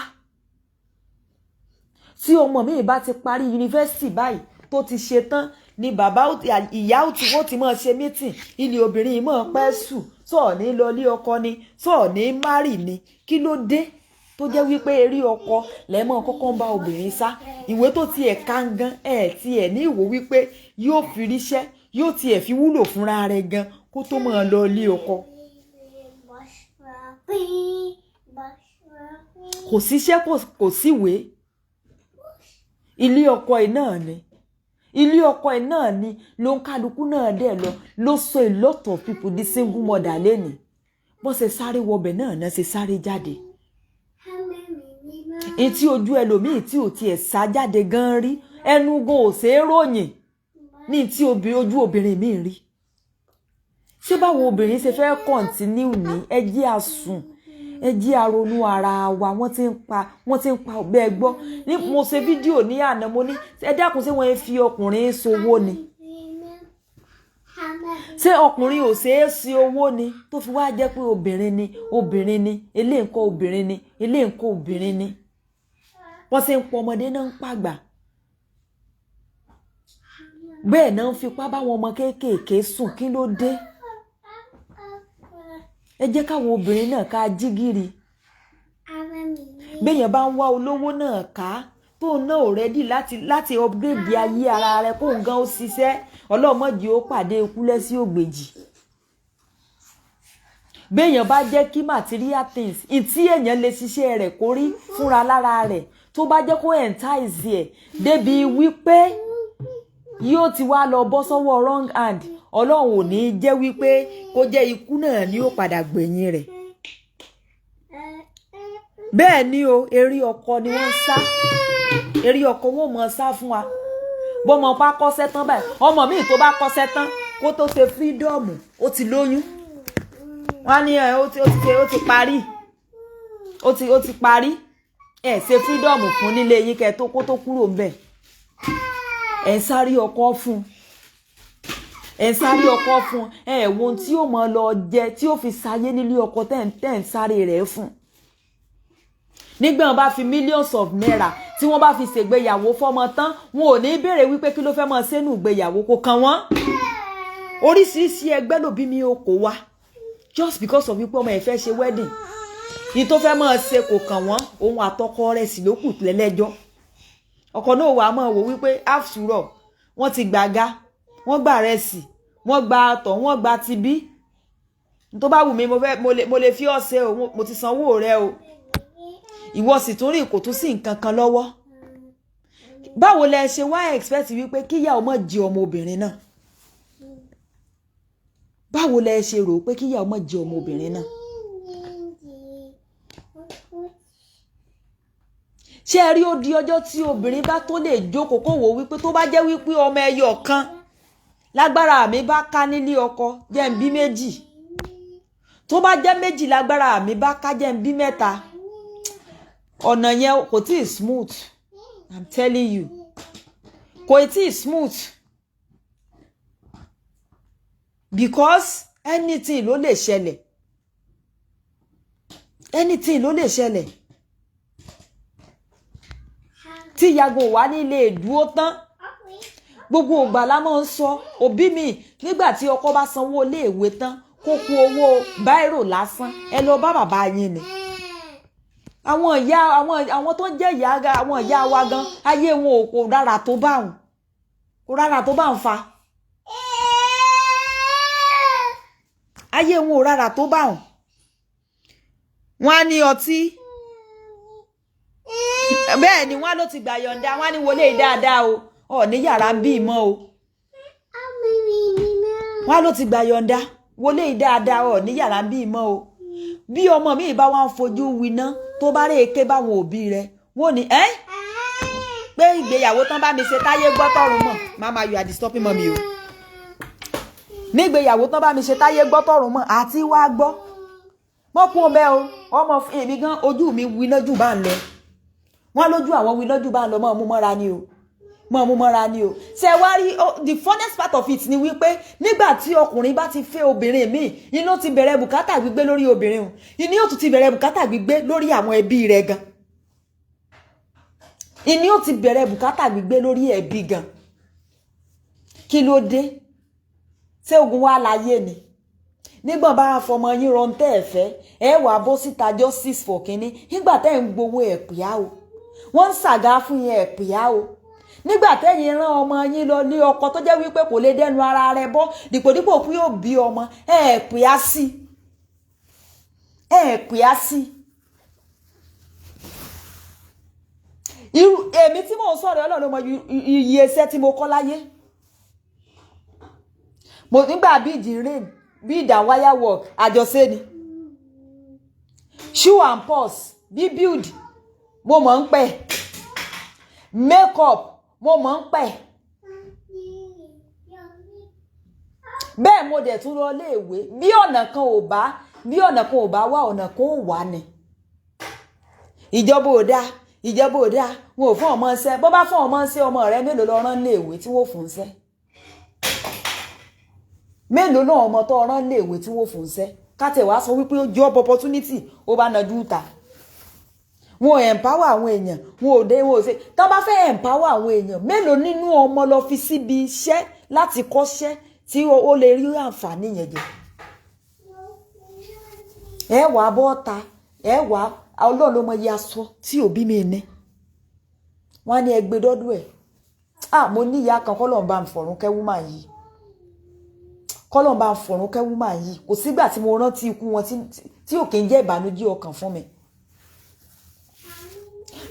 Tí ọmọ mi bá ti parí yunifásitì báyìí, tó ti ṣe tán, ni bàbá ìyá ó ti máa ṣe mítìn ilé obìnrin mọ̀ pẹ́ sùn, sọ̀ ní lọ ilé ọkọ ni, sọ̀ ní márì ni. Kí ló dé tó jẹ́ wípé eré ọkọ lẹ́mọ̀ kọ́kọ́ ń bá obìnrin sá? Ìwé tó tiẹ̀ kángan ẹ̀ tiẹ̀ ní ìwò wípé yóò fi ríṣẹ́, yóò tiẹ̀ fi wúlò fúnra rẹ̀ gan kó tó máa lọ ilé ọkọ. Kò síṣẹ́, kò síwèé, ilé ọkọ ẹ̀ náà ni, ilé ọkọ ẹ̀ náà ni ló ń kálukú náà dẹ̀ lọ. Ló sọ a lot of people di single mother lẹ́nìí. Bó ṣe sáré wọbẹ̀ náà náà ṣe sáré jáde. Etí ojú ẹlòmíì tí ò tiẹ̀ sá jáde gan rí, ẹnu gan ò ṣeé ròyìn ní tí ojú obìnrin mi rí. Ṣé báwo obìnrin ṣe fẹ́ continue ní? Ẹ jẹ́ a sùn, ẹ jẹ́ a ronú ara wa. Wọ́n ti ń pa, wọ́n ti ń pa ọbẹ̀ gbọ́ ní. Mo ṣe fídíò ní àná, mo ní ẹ dákun, ṣé wọ́n fi ọkùnrin ṣòwò ni? Ṣé ọkùnrin ò ṣeé ṣe owó ni tó fi wá jẹ́ pé obìnrin ni, obìnrin ni eléyìí nǹkan, obìnrin ni eléyìí nǹkan, obìnrin ni? Wọ́n ṣe ń pọ ọmọdé náà ń pàgbà bẹ́ẹ̀ náà ń fipá báwọn ọmọ kéékèèké sùn. Kí ló dé? Ẹ jẹ́ káwọn obìnrin náà ká jí gìrì. Béèyàn bá ń wá olówó náà ká, tóun náà ò ready láti upgrade ayé ara rẹ̀, kóun gan ó ṣiṣẹ́, ọlọ́mọdé ó pàdé ikú lẹ́sí ògbèjì. Béèyàn bá jẹ́ kí material things ìtí èèyàn lè ṣiṣẹ́ rẹ̀ kó rí fúnra lára rẹ̀, tó bá jẹ́ kó entice ẹ̀ débi wípé yóò ti wá lọ bọ́ sọ́wọ́ wrong hand, Ọlọ́run ò ní jẹ́ wípé kó jẹ́ ikú náà ni ó padà gbẹ̀yìn rẹ̀. Bẹ́ẹ̀ ni o, eré ọkọ ni wọ́n ń sá, eré ọkọ wọn ò mọ̀ sá fún wa. Bọ́mọ bá kọ́ṣẹ́ tán báyìí, ọmọ míì tó bá kọ́ṣẹ́ tán kó tó ṣe freedom, ó ti lóyún. Wọ́n á ní ẹ ó ti parí, ó ti parí. Ẹ ṣe freedom fún nílé yín kẹ́ tó kó tó kúrò ńbẹ̀, ẹ ń sáré ọkọ fún un. Ẹ̀ ń sáré ọkọ fún ẹ̀, wo ohun tí ó mọ lọ jẹ tí ó fi sáyé nílé ọkọ tẹ́ ń sáré rẹ̀ fún. Nígbà wọn bá fi millions of naira tí wọ́n bá fi ṣègbéyàwó fọ́mọ tán, wọn ò ní béèrè wípé kí ló fẹ́ mọ sínú ìgbéyàwó, kò kàn wọ́n. Oríṣiríṣi ẹgbẹ́ lòbí mi ò kó wá just because of wípé ọmọ ẹ̀ fẹ́ ṣe wedding. Ní tó fẹ́ máa ṣe kò kàn wọ́n. Òun àtọkọ rẹ̀ sì ló kù lẹ́lẹ́jọ́. Ọkọ náà wàá máa wò wípé after all, wọ́n ti gbàga, wọ́n gbà rẹsì, wọ́n gba àtọ̀, wọ́n gba tibí. Tó bá wù mí, mo fẹ́ mo lè fi ọ́ ṣe o, mo ti sanwó rẹ o. Ìwọ sì tún rí, kò tún sí nǹkan kan lọ́wọ́. Báwo lẹ ṣe wá expect wípé kíyà ọmọ jẹ ọmọbìnrin náà? Báwo lẹ ṣe rò pé kíyà ọmọ jẹ ọmọbìnrin náà? Ṣé ẹ rí, ó di ọjọ́ tí obìnrin bá tó lè jókòó kó wò wípé tó bá jẹ́ wípé ọmọ ẹyọ kan lágbára mi bá ká nílé ọkọ, jẹ́ ń bí méjì. Tó bá jẹ́ méjì lágbára mi bá ká, jẹ́ ń bí mẹ́ta. Ọ̀nà yẹn kò tí ì smooth, I'm telling you, kò tí ì smooth, because anything ló lè ṣẹlẹ̀, anything ló lè ṣẹlẹ̀. Tí ìyàgò wà nílé ìdúró tán, gbogbo ìgbà la máa ń sọ òbí mi, nígbà tí ọkọ bá sanwó iléèwé tán, kó kú owó báírò lásán, ẹ lọ bá bàbá yín ni. Àwọn ìyá, àwọn tó ń jẹ́ ìyá, àwọn ìyá wa gan, ayé wọn ò kò rárá tó bá wọn, kò rárá tó bá ń fa ayé wọn ò rárá tó bá wọn. Wọn á ní ọtí, bẹ́ẹ̀ ni wọ́n ló ti gbà yọ̀ǹda. Wọ́n á ní wọlé dáadáa o, ọ̀ ní yàrá ń bí ìmọ̀ o. Wọ́n á ló ti gbà yọ̀ǹda, wọlé dáadáa, ọ̀ ní yàrá ń bí ìmọ̀ o. Bí ọmọ mi bá wá ń fojú winá, tó bá rí èké báwọn òbí rẹ̀, wọ́n ní ẹ́ pé ìgbéyàwó tán bá mi ṣe táyé gbọ́ tọ̀run mọ̀. Mama, you are disturbing mommy o. Nígbéyàwó tán bá mi ṣe táyé gbọ́ tọ̀run mọ̀, àti wá gbọ́ mọ́kún ọbẹ̀ o. Ọmọ èmi gan, ojú mi winá jù bá ń lọ. Wọ́n lójú àwọn winá jù bá ń lọ. Mọ́ mú mọ́ra ni o, mọ́ mú mọ́ra ni o. Ṣe wá rí, the funniest part of it ni wípé nígbà tí ọkùnrin bá ti fẹ́ obìnrin míì, inú ti bẹ̀rẹ̀ bùkátà gbígbé lórí obìnrin o, inú yóò tún ti bẹ̀rẹ̀ bùkátà gbígbé lórí àwọn ẹbí rẹ̀ gan. Ìní yóò ti bẹ̀rẹ̀ bùkátà gbígbé lórí ẹbí gan. Kí ló dé? Ṣé ogun wa láyé ni? Nígbà bá fọmọ yín rọ tẹ́ ẹ fẹ́, ẹ wà bọ́ síta justice for kínní. Nígbà tẹ́ ń gbowó ẹ̀ pìá o, wọ́n ń ṣàgá fún yẹn ẹ̀ pìá o. Nígbà tẹ́yìn rán ọmọ yín lọ lé ọkọ tó jẹ́ wípé kò lè dẹnu ara rẹ̀ bọ́, dìpòdípò pé yóò bí ọmọ, ẹ̀ pìá sí, ẹ̀ pìá sí. Irú èmi tí mò ń sọ̀rọ̀, Ọlọ́run ló mọ iye iṣẹ́ tí mo kọ́ láyé. Mo nígbà bíi ìdí rain, bíi ìdá wire work, àjọṣe ni shoe and purse, bí build mo mọ̀ ń pẹ̀, make up mo mọ̀ ń pẹ̀. Bẹ́ẹ̀ mo dẹ̀ tún lọ léèwé. Bí ọ̀nà kan ò bá wá, ọ̀nà kan ò wá ni. Ìjọba ò dáa, ìjọba ò dáa, wọn ò fún ọmọ ṣẹ́. Bó bá fún ọmọ ṣẹ́, ọmọ rẹ mélòó lọ rán léèwé tí wọ́n fún ṣẹ́? Mélòó náà ọmọ tó rán léèwé tí wọ́n fún ṣẹ́? Kátẹ̀ wá sọ wípé ó job opportunity, ó bá najú ta. Wọn ò empower àwọn èèyàn, wọn ò dé, wọn ò ṣe. Tá bá fẹ́ empower àwọn èèyàn, mélòó nínú ọmọ lọ fi síbi iṣẹ́ láti kọ́ṣẹ́ tí ó lè rí àǹfààní yẹn jẹ? Ẹ wà bọ́ ta, ẹ wà. Ọlọ́run ló mọ iye aṣọ tí òbí mi ní. Wọ́n á ní ẹgbẹ́ dọ́dún ẹ̀. Ah, mo ní ìyá kan, kọ́lọ́n bá ń fọ̀rún kẹ́wú máa yìí, kọ́lọ́n bá ń fọ̀rún kẹ́wú máa yìí. Kò sígbà tí mo rántí ikú wọn tí ò kì í jẹ́ ìbànújẹ́ ọkàn fún mi.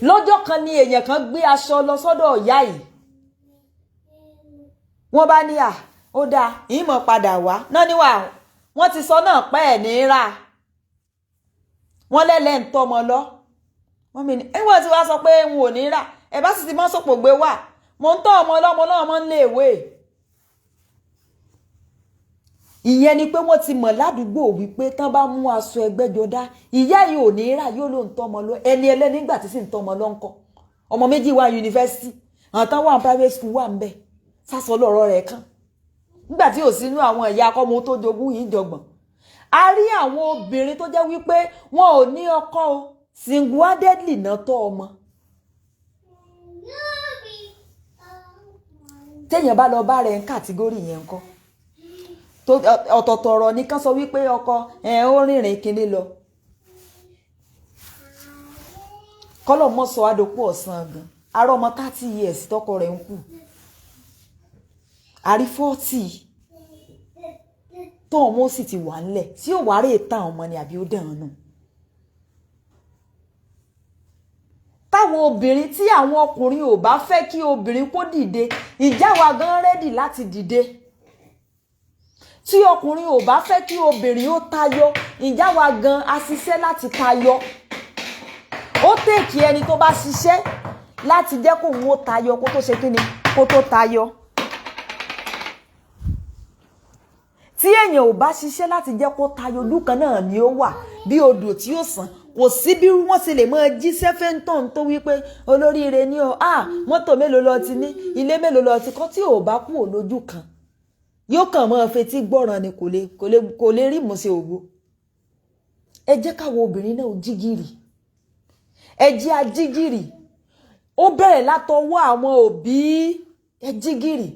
Lọ́jọ́ kan ni èèyàn kan gbé aṣọ lọ sọ́dọ̀ ìyá yìí. Wọ́n bá ní à ó dáa, ìmọ̀ padà wá náà níwà. Wọ́n ti sọ náà pẹ́ ẹ̀ ní rà wọ́n lẹ́lẹ́ ń tọmọ lọ. Wọ́n mi ní ẹ̀wọ̀n tí wàá sọ pé n ò ní rà, ẹ̀ bá sì ti mọ́ sọ̀pọ̀ gbé wà, mò ń tọ́ ọmọ ọlọ́mọ náà mọ́ ń lé ìwé. Ìyẹn ni pé wọ́n ti mọ̀ ládùúgbò wípé tán bá mú aṣọ ẹgbẹ́jọdá, ìyá yìí ò ní rà, yóò ló ń tọ́mọ lọ. Ẹni ẹlẹ́ni nígbà tí sì ń tọ́mọ lọ ń kọ́ ọmọ méjì wà yunifásitì, àwọn tán wà ní private school wà ń bẹ̀ sásọ lọ́rọ̀ rẹ̀ kan. Nígbà tí ò sínú àwọn ìyá akọ́mọ tó jogún yìí jọgbọ̀n. A rí àwọn obìnrin tó jẹ́ wípé wọn ò ní ọkọ o, single-handedly náà tọ́ ọmọ. Téèyàn bá lọ bá rẹ̀ ń category yẹn ńkọ́, ọ̀tọ̀ọ̀tọ̀ ọ̀rọ̀ ni kán sọ wípé ọkọ ẹ̀ ó rìnrìn kinní lọ. Kọ́lọ̀ mọ́ sọ àdókù ọ̀sán gan. Ará ọmọ 30 years tọkọ rẹ̀ ń kú. Àrí 40 tó ọmọ ó sì ti wà ńlẹ̀ tí ó wàá rè tán ọmọ ni àbí ó dàn án nù. Táwọn obìnrin tí àwọn ọkùnrin ò bá fẹ́ kí obìnrin kó dìde, ìjà wa gan rẹ́dì láti dìde. Tí ọkùnrin ò bá fẹ́ kí obìnrin ó tayọ, ìjà wa gan a ṣiṣẹ́ láti tayọ. Ó tèkì ẹni tó bá ṣiṣẹ́ láti jẹ́ kóun ó tayọ kó tó ṣe kíni kó tó tayọ. Tí èèyàn ò bá ṣiṣẹ́ láti jẹ́ kó tayọ, ojú kan náà ni ó wà bí odò tí ó sàn. Kò sí bí wọ́n ṣe lè máa jíṣẹ́ fẹ́ntàn tó wípé olóríire ni ọ, mọ́tò mélòó lọ ti ní, ilé mélòó lọ ti kọ́, tí ò bá kú ò lójú kan yóò kàn máa fetí gbọ́ràn ni, kò lè rí ìmúṣẹ ògo. Ẹ jẹ́ káwọn obìnrin náà jí gìrì, ẹ jẹ́ ajígìrì. Ó bẹ̀rẹ̀ látọwọ́ àwọn òbí. Ẹ jí gìrì.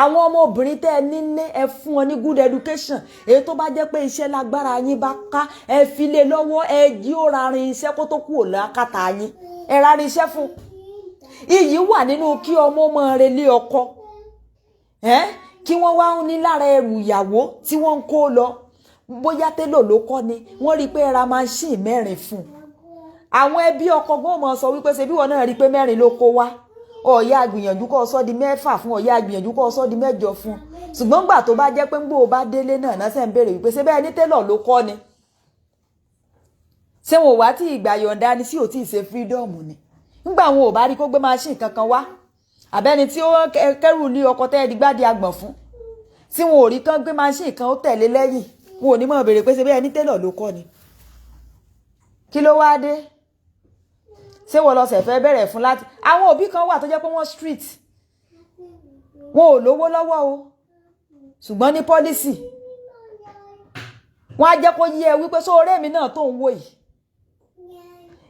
Àwọn ọmọ obìnrin tẹ́ ẹ nílé, ẹ fún wọn ní good education. Èyí tó bá jẹ́ pé iṣẹ́ lágbára yín bá ká, ẹ fi lé lọ́wọ́, ẹ jí ó rarin iṣẹ́ kó tó kúrò lákàtà yín, ẹ rarin iṣẹ́ fún. Iyì wà nínú kí ọmọ ọmọ rẹ lé ọkọ, kí wọ́n wá ń ní lára ẹrù ìyàwó tí wọ́n ń kó lọ. Bóyá télò ló kọ́ ni, wọ́n rí i pé ẹ ra máṣíìnì 4 fún un. Àwọn ẹbí ọkọ gan mọ̀ sọ wípé ṣe bí wọn náà rí i pé 4 ló kó wá, ọ̀ya gbìyànjú kó sọ di 6 fún, ọ̀ya gbìyànjú kó sọ di 8 fún. Ṣùgbọ́n gbà tó bá jẹ́ pé ń gbó bá délé náà náà ṣe ń béèrè wípé ṣé bẹ́ẹ̀ ní télọ̀ ló kọ́ ni, ṣé wọn ò wá tí ìgbà yọ̀ǹda ni, sí ò tí ì ṣe fírídọ́ọ̀mù ni. Ńgbà wọn ò bá rí kó gbé máṣíìnì kankan wá, àbẹ́ni tí ó kẹ́rù lé ọkọ tẹ́ ẹ gbádìí agbọ̀n fún, tí wọn ò rí kán gbé máṣíìnì kan ó tẹ̀lé lẹ́yìn, wọn ò ní mọ̀ béèrè pé ṣé bẹ́ẹ̀ ní télọ̀ ló kọ́ ni. Kí ló wá dé? Ṣé wọ́n lọ ṣẹ̀fẹ́ bẹ̀rẹ̀ fún láti? Àwọn òbí kan wà tó jẹ́ pé wọ́n street, wọn ò lówó lọ́wọ́ o, ṣùgbọ́n ní pọ́lísì wọ́n á jẹ́ kó yé ẹ wípé sọ ọ̀rẹ́ mi náà tó ń wò yìí,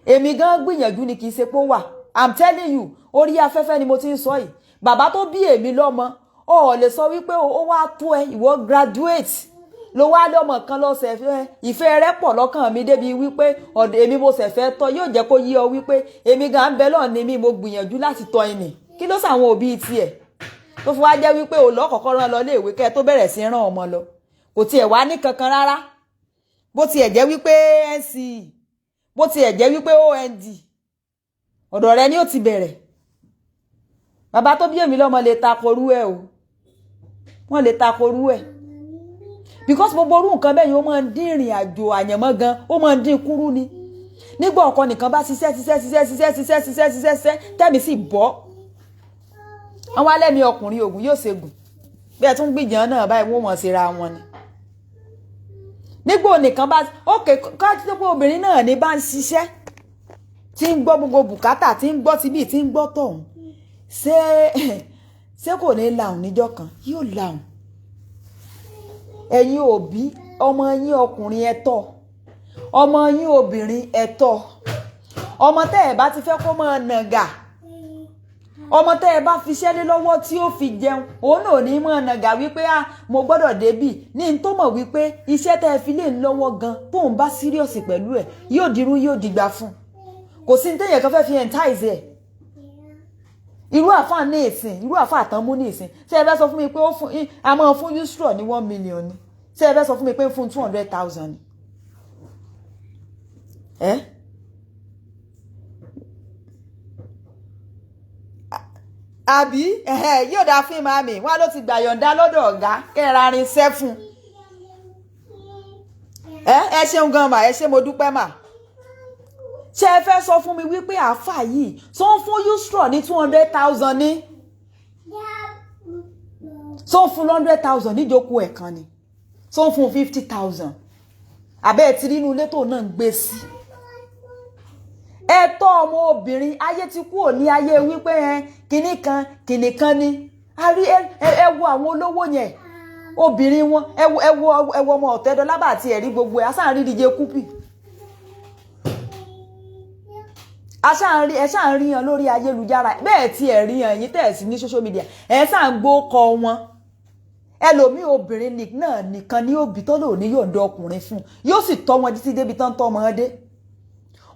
èmi gan gbìyànjú ni, kì í ṣe pé ó wà. I'm telling you, orí afẹ́fẹ́ ni mo ti ń sọ yìí. Bàbá tó bí èmi lọ́mọ, ó lè sọ wípé ó wá tó ẹ, ìwọ graduate ló wá lọ́mọ kan lọ́sẹ̀ fẹ́, ìfẹ́ rẹ pọ̀ lọ́kàn mi débi wípé ọ̀dọ̀ èmi mo ṣẹ̀fẹ́ tọ́, yóò jẹ́ kó yé ọ wípé èmi gan ń bẹ lọ́ọ̀ ni mi, mo gbìyànjú láti tọ́ ẹnì. Kí ló sàwọn òbí tiẹ̀ tó fi wá jẹ́ wípé ò lọ́kọ̀ọ́kọ́ rán lọ léèwé kẹ́ tó bẹ̀rẹ̀ sí rán ọmọ lọ? Kò tiẹ̀ wá ní kankan rárá. Bó tiẹ̀ jẹ́ wípé NCE, bó tiẹ̀ jẹ́ wípé OND, ọ̀dọ̀ rẹ ni ó ti bẹ̀rẹ̀. Bàbá tó bí èmi lọ́mọ lè takorú ẹ̀ o, wọ́n lè takorú ẹ̀, because gbogbo orú nǹkan bẹ́ẹ̀ yẹn ó máa ń dín ìrìn àjò àyànmọ́ gan, ó máa ń dín kúrú ni. Nígbà ọkọ nìkan bá ṣiṣẹ́ ṣiṣẹ́ ṣiṣẹ́ ṣiṣẹ́ ṣiṣẹ́ ṣiṣẹ́ ṣiṣẹ́ ṣiṣẹ́ tẹ́mi sì bọ́, àwọn alẹ́mi ọkùnrin ògùn yóò ṣègùn bí ẹ tún gbìyànjú náà báyìí, wọ́n mọ̀ síra wọn ni. Nígbà nìkan bá ókè ká tó pé obìnrin náà ní bá ń ṣiṣẹ́ tí ń gbọ́ gbogbo bùkátà, tí ń gbọ́ tibí, tí ń gbọ́ tọ̀hún, ṣé kò ní lahùn níjọ́ kan? Yóò lahùn. Ẹ̀yin òbí, ọmọ yín ọkùnrin ẹ tọ́, ọmọ yín obìnrin ẹ tọ́, ọmọ tẹ́ ẹ bá ti fẹ́ kó máa nàgà, ọmọ tẹ́ ẹ bá fiṣẹ́ lé lọ́wọ́ tí ó fi jẹun, òun náà ní máa nàgà wípé ah mo gbọ́dọ̀ débì ní n tó mọ̀ wípé iṣẹ́ tẹ́ ẹ fi lé ń lọ́wọ́ gan, tóun bá síríọ̀sì pẹ̀lú ẹ̀ yóò dirú yóò dìgbà fún un. Kò sí ní téèyàn kan fẹ́ fi entice ẹ̀. Irú àfáà ní ìsìn, irú àfáà tán mú ní ìsìn, ṣé ẹ fẹ́ sọ fún mi pé ó fún a máa fún Yusra ní 1 million ni? Ṣé ẹ fẹ́ sọ fún mi pé ó fún 200,000 ni? Ẹ́ àbí yóò dáa fún màmí wọn ló ti gbà yọ̀ǹda lọ́dọ̀ ọ̀gá kẹ́ra rinṣẹ́ fún ẹ ṣeun gan mà, ẹ ṣé mo dúpẹ́ mà. Ṣé ẹ fẹ́ sọ fún mi wípé àáfà yìí tó ń fún Yusra ní 200,000 ní, tó ń fún 100,000 níjókòó ẹ̀ kan ni, tó ń fún 50,000, àbẹ́ ẹ ti rí inú ilé tó náà ń gbé sí. Ẹ̀tọ́ ọmọ obìnrin ayé ti kú ò ní ayé wípé ẹ kinní kan kinní kan ni. A rí ẹ wo àwọn olówó yẹn, Obìnrin wọn, ẹ wo, ẹ wo, ẹ wo ọmọ Ọ̀tẹ́dọ́lá bá àti ẹ̀rí gbogbo ẹ̀ asáà ń rí DJ Cuppy, asáà ń rí, ẹ sáà ń rí yan lórí ayélujára. Bẹ́ẹ̀ tí ẹ̀ rí yan, ẹ̀yin tẹ̀ sí ní social media, ẹ̀ sáà ń gbó kọ wọn. Ẹlòmíì, obìnrin náà nìkan ní òbí tó lò ní yọ̀ǹda ọkùnrin fún, yóò sì tọ́ wọn títí débi tán tọ́ wọn dé.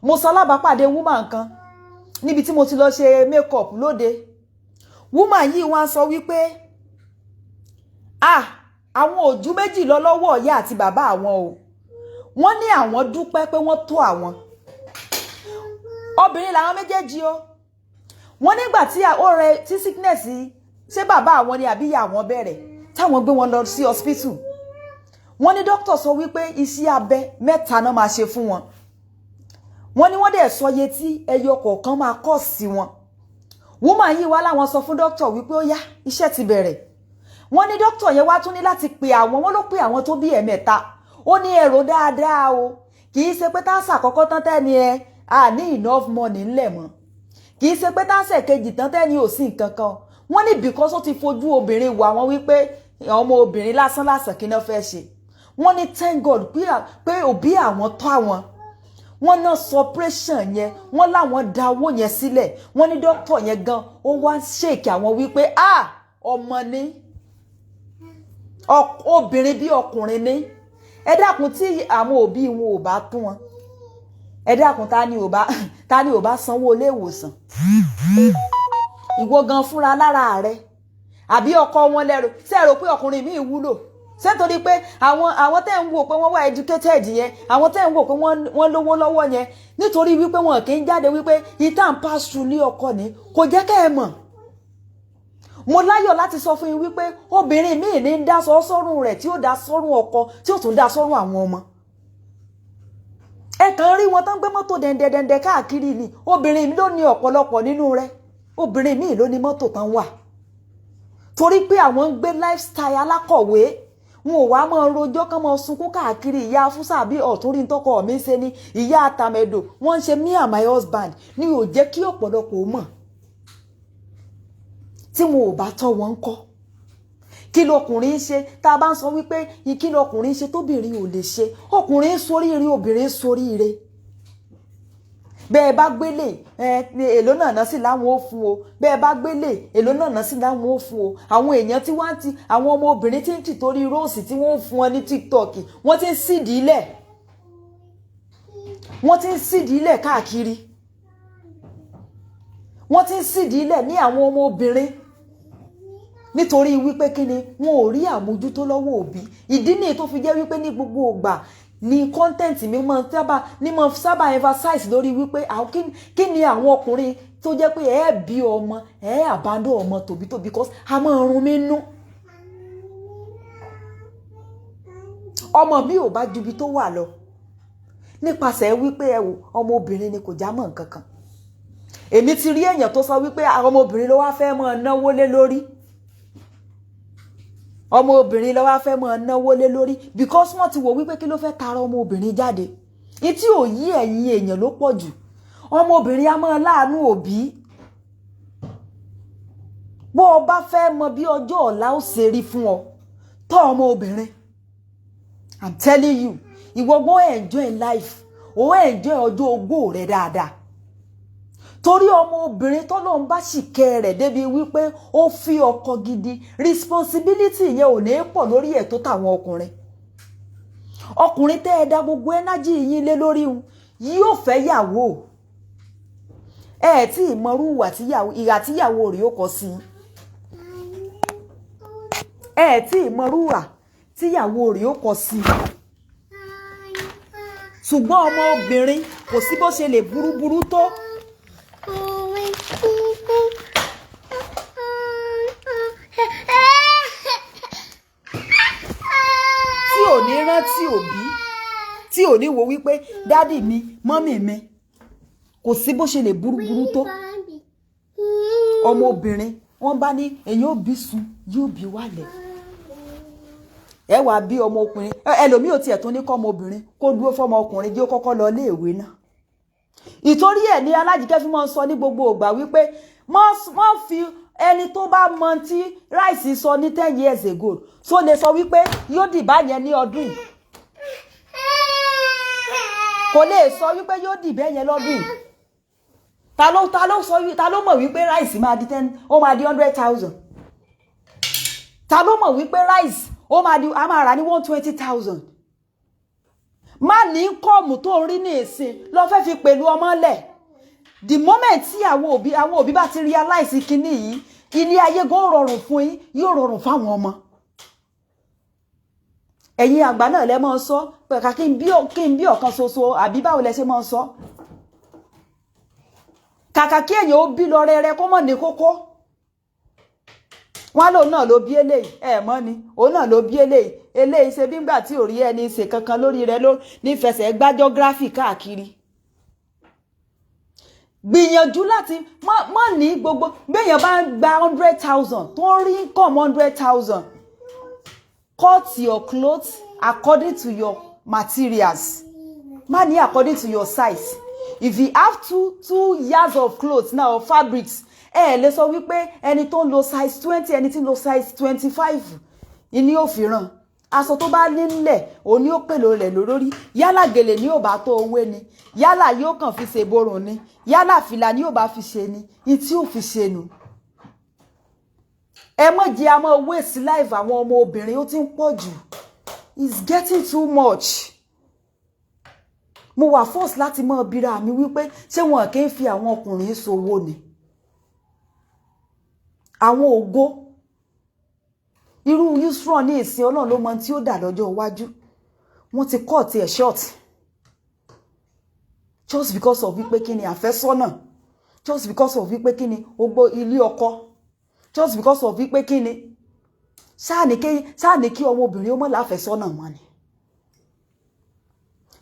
Mo sọ alábàápàdé woman kan níbi tí mo ti lọ ṣe make up lóde. Woman yìí wá sọ wípé, ah, àwọn ojú méjì lọ lọ́wọ́ ìyá àti bàbá àwọn o. Wọ́n ní àwọn dúpẹ́ pé wọ́n tó àwọn. Obìnrin làwọn méjèèjì o. Wọ́n nígbà tí ó rẹ, tí sickness, ṣé bàbá àwọn ni àbí ìyá àwọn, bẹ̀rẹ̀, táwọn gbé wọn lọ sí hospital, wọ́n ní doctor sọ wípé iṣẹ́ abẹ mẹ́ta náà máa ṣe fún wọn. Wọ́n ní wọ́n dẹ̀ sọ iye tí ẹyọ kọ̀ọ̀kan máa kọ́ sí wọn. Woman yìí wá láwọn sọ fún doctor wípé ó yá, iṣẹ́ ti bẹ̀rẹ̀. Wọ́n ní doctor yẹn wá tún ní láti pe àwọn. Wọ́n ló pe àwọn tó bí ẹ̀mẹ́ta. Ó ní ẹ̀rọ dáadáa o, kì í ṣe pé tá a ṣàkọ́kọ́ tán tẹ́ni ẹ a ní enough money ńlẹ̀ mọ́, kì í ṣe pé tá a ṣe kejì tán tẹ́ni ò sí nǹkan kan. Wọ́n ní because ó ti fojú obìnrin wò àwọn wípé ọmọ obìnrin lásán lásán, kí náà fẹ́ ṣe. Wọ́n ní thank God pé òbí àwọn tọ́ àwọn. Wọ́n ná operation yẹn, wọ́n láwọn da owó yẹn sílẹ̀. Wọ́n ní dókítà yẹn gan ó wá ṣèkì àwọn wípé, ah, ọmọ ní obìnrin bí ọkùnrin ní. Ẹ dákun, tí àwọn òbí wọn ò bá tún wọn, ẹ dákun, ta ni ò bá sanwó ilé ìwòsàn? Ìwọ gan fúnra lára rẹ àbí ọkọ wọn lẹ́rù ṣé ẹ rò pé ọkùnrin míì wúlò? Ṣé nítorí pé àwọn tẹ́ ń wò pé wọ́n wà educated yẹn, àwọn tẹ́ ń wò pé wọ́n lówó lọ́wọ́ yẹn, nítorí wípé wọn kì í jáde wípé ìtàn pass through ní ọkọ ni kò jẹ́ kẹ́ ẹ mọ̀. Mo láyọ̀ láti sọ fún yín wípé obìnrin míì ní ń dá sọ sọ́rùn rẹ̀, tí ó dá sọ́rùn ọkọ, tí ó tún dá sọ́rùn àwọn ọmọ. Ẹ kàn rí wọn tán gbé mọ́tò dẹ̀ndẹ̀dẹ̀ndẹ̀ káàkiri ni. Obìnrin ló ní ọ̀pọ̀lọpọ̀ nínú rẹ̀. Obìnrin míì ló ní mọ́tò tán wà, torí pé àwọn ń gbé lifestyle alákọ̀wé. Wọn ò wá máa rojọ́ kán, máa sunkún káàkiri. Ìyá fúsà bí ọ̀tún rí tọkọ mi ṣe ni ìyá àtàmẹ̀dò wọ́n ń ṣe. Me and my husband ni ò jẹ́ kí ọ̀pọ̀lọpọ̀ mọ̀. Tí wọn ò bá tọ́ wọn ń kọ́, kí lọkùnrin ń ṣe? Tá a bá ń sọ wípé kí lọkùnrin ń ṣe tóbìnrin ò lè ṣe, ọkùnrin ń soríire, obìnrin ń soríire. Bẹ́ẹ̀ bá gbélé ẹ, èló náà ná sí láwọn ò fún o. Bẹ́ẹ̀ bá gbélé, èló náà ná sí láwọn ò fún o. Àwọn èèyàn tí wọ́n ti, àwọn ọmọ obìnrin tí ń tì torí rose tí wọ́n ń fún wọn ní TikTok, wọ́n ti ń sídìí lẹ̀, wọ́n ti ń sídìí lẹ̀ káàkiri, wọ́n ti ń sídìí lẹ̀ ní àwọn ọmọ obìnrin, nítorí wípé kí ni? Wọn ò rí àmójútó lọ́wọ́ òbí. Ìdí nìyí tó fi jẹ́ wípé ní gbogbo ìgbà ni content mi máa sábà ní mo sábà emphasize lórí wípé kí ni àwọn ọkùnrin tó jẹ́ pé ẹ bí ọmọ, ẹ abandon ọmọ tòbítò, because a máa run mí nú. Ọmọ mi ò bá ju ibi tó wà lọ nípasẹ̀ wípé, ẹ wò, ọmọbìnrin ni, kò já mọ́ nǹkan kan. Èmi ti rí èèyàn tó sọ wípé ọmọbìnrin ló wá fẹ́ máa náwó lé lórí, ọmọbìnrin ló wá fẹ́ máa náwó lé lórí, because wọ́n ti wò wípé kí ló fẹ́ tara ọmọbìnrin jáde. Ìtí ò yí ẹ̀yin èèyàn ló pọ̀ jù. Ọmọbìnrin á máa láàánú òbí. Bó o bá fẹ́ mọ bí ọjọ́ ọ̀la ó ṣe rí fún ọ, tọ́ ọmọbìnrin. I'm telling you, ìwọ gbọ́, enjoy life, ó enjoy ọjọ́ ogbó rẹ dáadáa, torí ọmọ obìnrin tọ́lọ́run bá sì kẹ́ rẹ̀ débi wípé ó fi ọkọ gidi, responsibility yẹn ò ní pọ̀ lórí ẹ̀ tó tàwọn ọkùnrin. Ọkùnrin tẹ́ ẹ dá gbogbo energy yín lé lórí un yóò fẹ́ yàwó ẹ, ẹ tí ìmọ̀rú ìwà tíyàwó, ìhà tíyàwó rẹ̀ ó kọ sí ẹ, ẹ tí ìmọ̀rú ìwà tíyàwó rẹ̀ ó kọ sí. Ṣùgbọ́n ọmọ obìnrin, kò sí bó ṣe lè burúburú tó, tí ò ní rántí òbí, tí ò ní wo wípé daddy mi, mummy mi, kò sí bó ṣe lè burúburú tó. Ọmọbìnrin, wọ́n bá ní èyàn ò bí sun, yóò bí wálẹ̀. Ẹ wàá bí ọmọkùnrin, ẹlòmíì ò tiẹ̀ tún ní kọ́ ọmọbìnrin kó dúró fọmọ ọkùnrin jí ó kọ́kọ́ lọ iléèwé náà. Ìtorí ẹ̀ ní Alájíkẹ́ fi máa ń sọ ní gbogbo ìgbà wípé má fi Ẹni tó bá mọ tí rice sọ ní 10 years ago tó lè sọ wípé yóò dì báyẹn ní ọdún yìí, kò lè sọ wípé yóò dì bẹ́ẹ̀ yẹn lọ́dún yìí. Ta ló sọ, ta ló mọ̀ wípé rice máa di 10, ó máa di 100,000? Ta ló mọ̀ wípé rice ó máa di, a máa rà ní 120,000? Má ní kọ́ọ̀mù tó ń rí ní ìsìn lọ fẹ́ fi pẹ̀lú ọmọ lẹ̀. The moment tí àwọn òbí bá ti realize kinní yìí, ilé ayé gan rọrùn fún yín, yóò rọrùn fáwọn ọmọ. Ẹ̀yin àgbà náà lẹ máa ń sọ pẹ̀ka kí n bí ọ̀kan ṣoṣo, àbí báwo lẹ ṣe máa ń sọ? Kàkà kí èèyàn ó bí lọ rẹrẹ kó mọ̀ ní kókó, wọn lòun náà ló bí eléyìí, ẹ mọ̀ ni òun náà ló bí eléyìí. Eléyìí ṣe bí ngbà tí ò rí ẹni ṣe kankan lórí rẹ̀ ló nífẹsẹ̀ gbá geography káàkiri. Gbìyànjú láti má ní gbogbo béèyàn bá ń gba 100,000, tó ń rí income 100,000, cut your clothes according to your materials. Má ní according to your size. If you have two yards of clothes now, fabrics, ẹ lè sọ wípé ẹni tó ń lo size 20, ẹni tí ń lo size 25 ìní ò fi ràn. Aṣọ tó bá nílẹ̀ òun ni ó pèlò rẹ̀ lórí. Yálà gèlè ní ò bá tó owó ni, yálà yóò kàn fi ṣe borùn ni, yálà fìlà ní ò bá fi ṣe ni, ní tí ò fi ṣe nu. Ẹ mọ̀ jẹ́ a mọ̀ waste life àwọn ọmọ obìnrin, ó ti ń pọ̀ jù. It's getting too much. Mo wà force láti mọ̀ bíra mi wípé ṣé wọn kì í fi àwọn ọkùnrin ṣòwò ni? Àwọn ògo irú Yusra ní ìsìn, Ọlọ́run ló mọ tí ó dà lọ́jọ́ iwájú. Wọ́n ti cut ẹ̀ short just because of wípé kí ni àfẹ́sọ́nà, just because of wípé kí ni ogbó ilé ọkọ, just because of wípé kí ni sáà ní kí ọmọbìnrin ó mọ̀ láfẹ́sọ́nà wọn ni.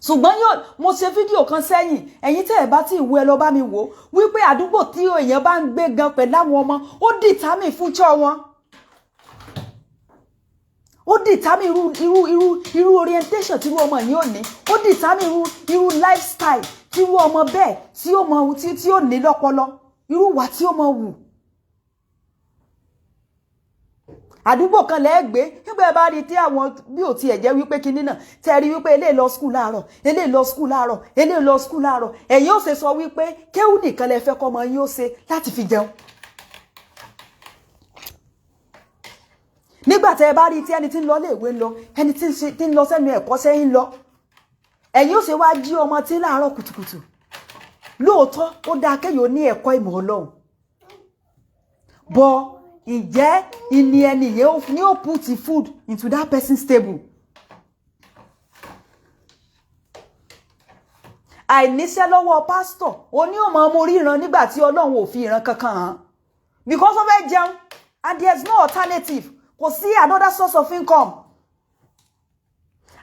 Ṣùgbọ́n yóò, mo ṣe fídíò kan sẹ́yìn, ẹ̀yin tẹ́ ẹ̀ bá tí ìwé, ẹ lọ bá mi wò ó, wípé àdúgbò tí èèyàn bá ń gbé gan pẹ̀lú àwọn ọmọ, ó determine future wọn, ó determine irú orientation tí irú ọmọ yìí ò ní, ó determine irú lifestyle tí irú ọmọ bẹ́ẹ̀ tí ó mọ tí ó ní lọ́pọlọ, irú ìwà tí ó mọ wù. Àdúgbò kan lẹ́ẹ̀gbé, nígbà ẹ bá rí tí àwọn bí ò tiẹ̀ jẹ́ wípé kinní náà tẹ́ rí wípé eléyìí lọ school láàárọ̀, eléyìí lọ school láàárọ̀, eléyìí lọ school láàárọ̀, ẹ̀yin ó ṣe sọ wípé kéwù nìkan lẹ fẹ́ kọ́ ọmọ yín ó ṣe láti fi jẹun. Nígbà tẹ́ ẹ bá rí tí ẹni tí ń lọ léèwé ń lọ, ẹni tí ń lọ sẹ́nu ẹ̀kọ́ sẹ́yìn lọ, ẹ̀yin ó ṣe wá jí ọmọ tí láàárọ̀ kùtùkùtù? Lóòótọ́, ó dáa kéèyàn ó ní ẹ̀kọ́ ìmọ̀ Ọlọ́run bọ́. Ǹjẹ́ ìní ẹni yẹn ní ó put the food into that person's table? Àìníṣẹ́ lọ́wọ́ pásítọ̀ oní ò mọ̀ ọmọ ríran nígbà tí Ọlọ́run ò fi ìran kankan hàn, because ó fẹ́ jẹun and there is no alternative, kò sí another source of income.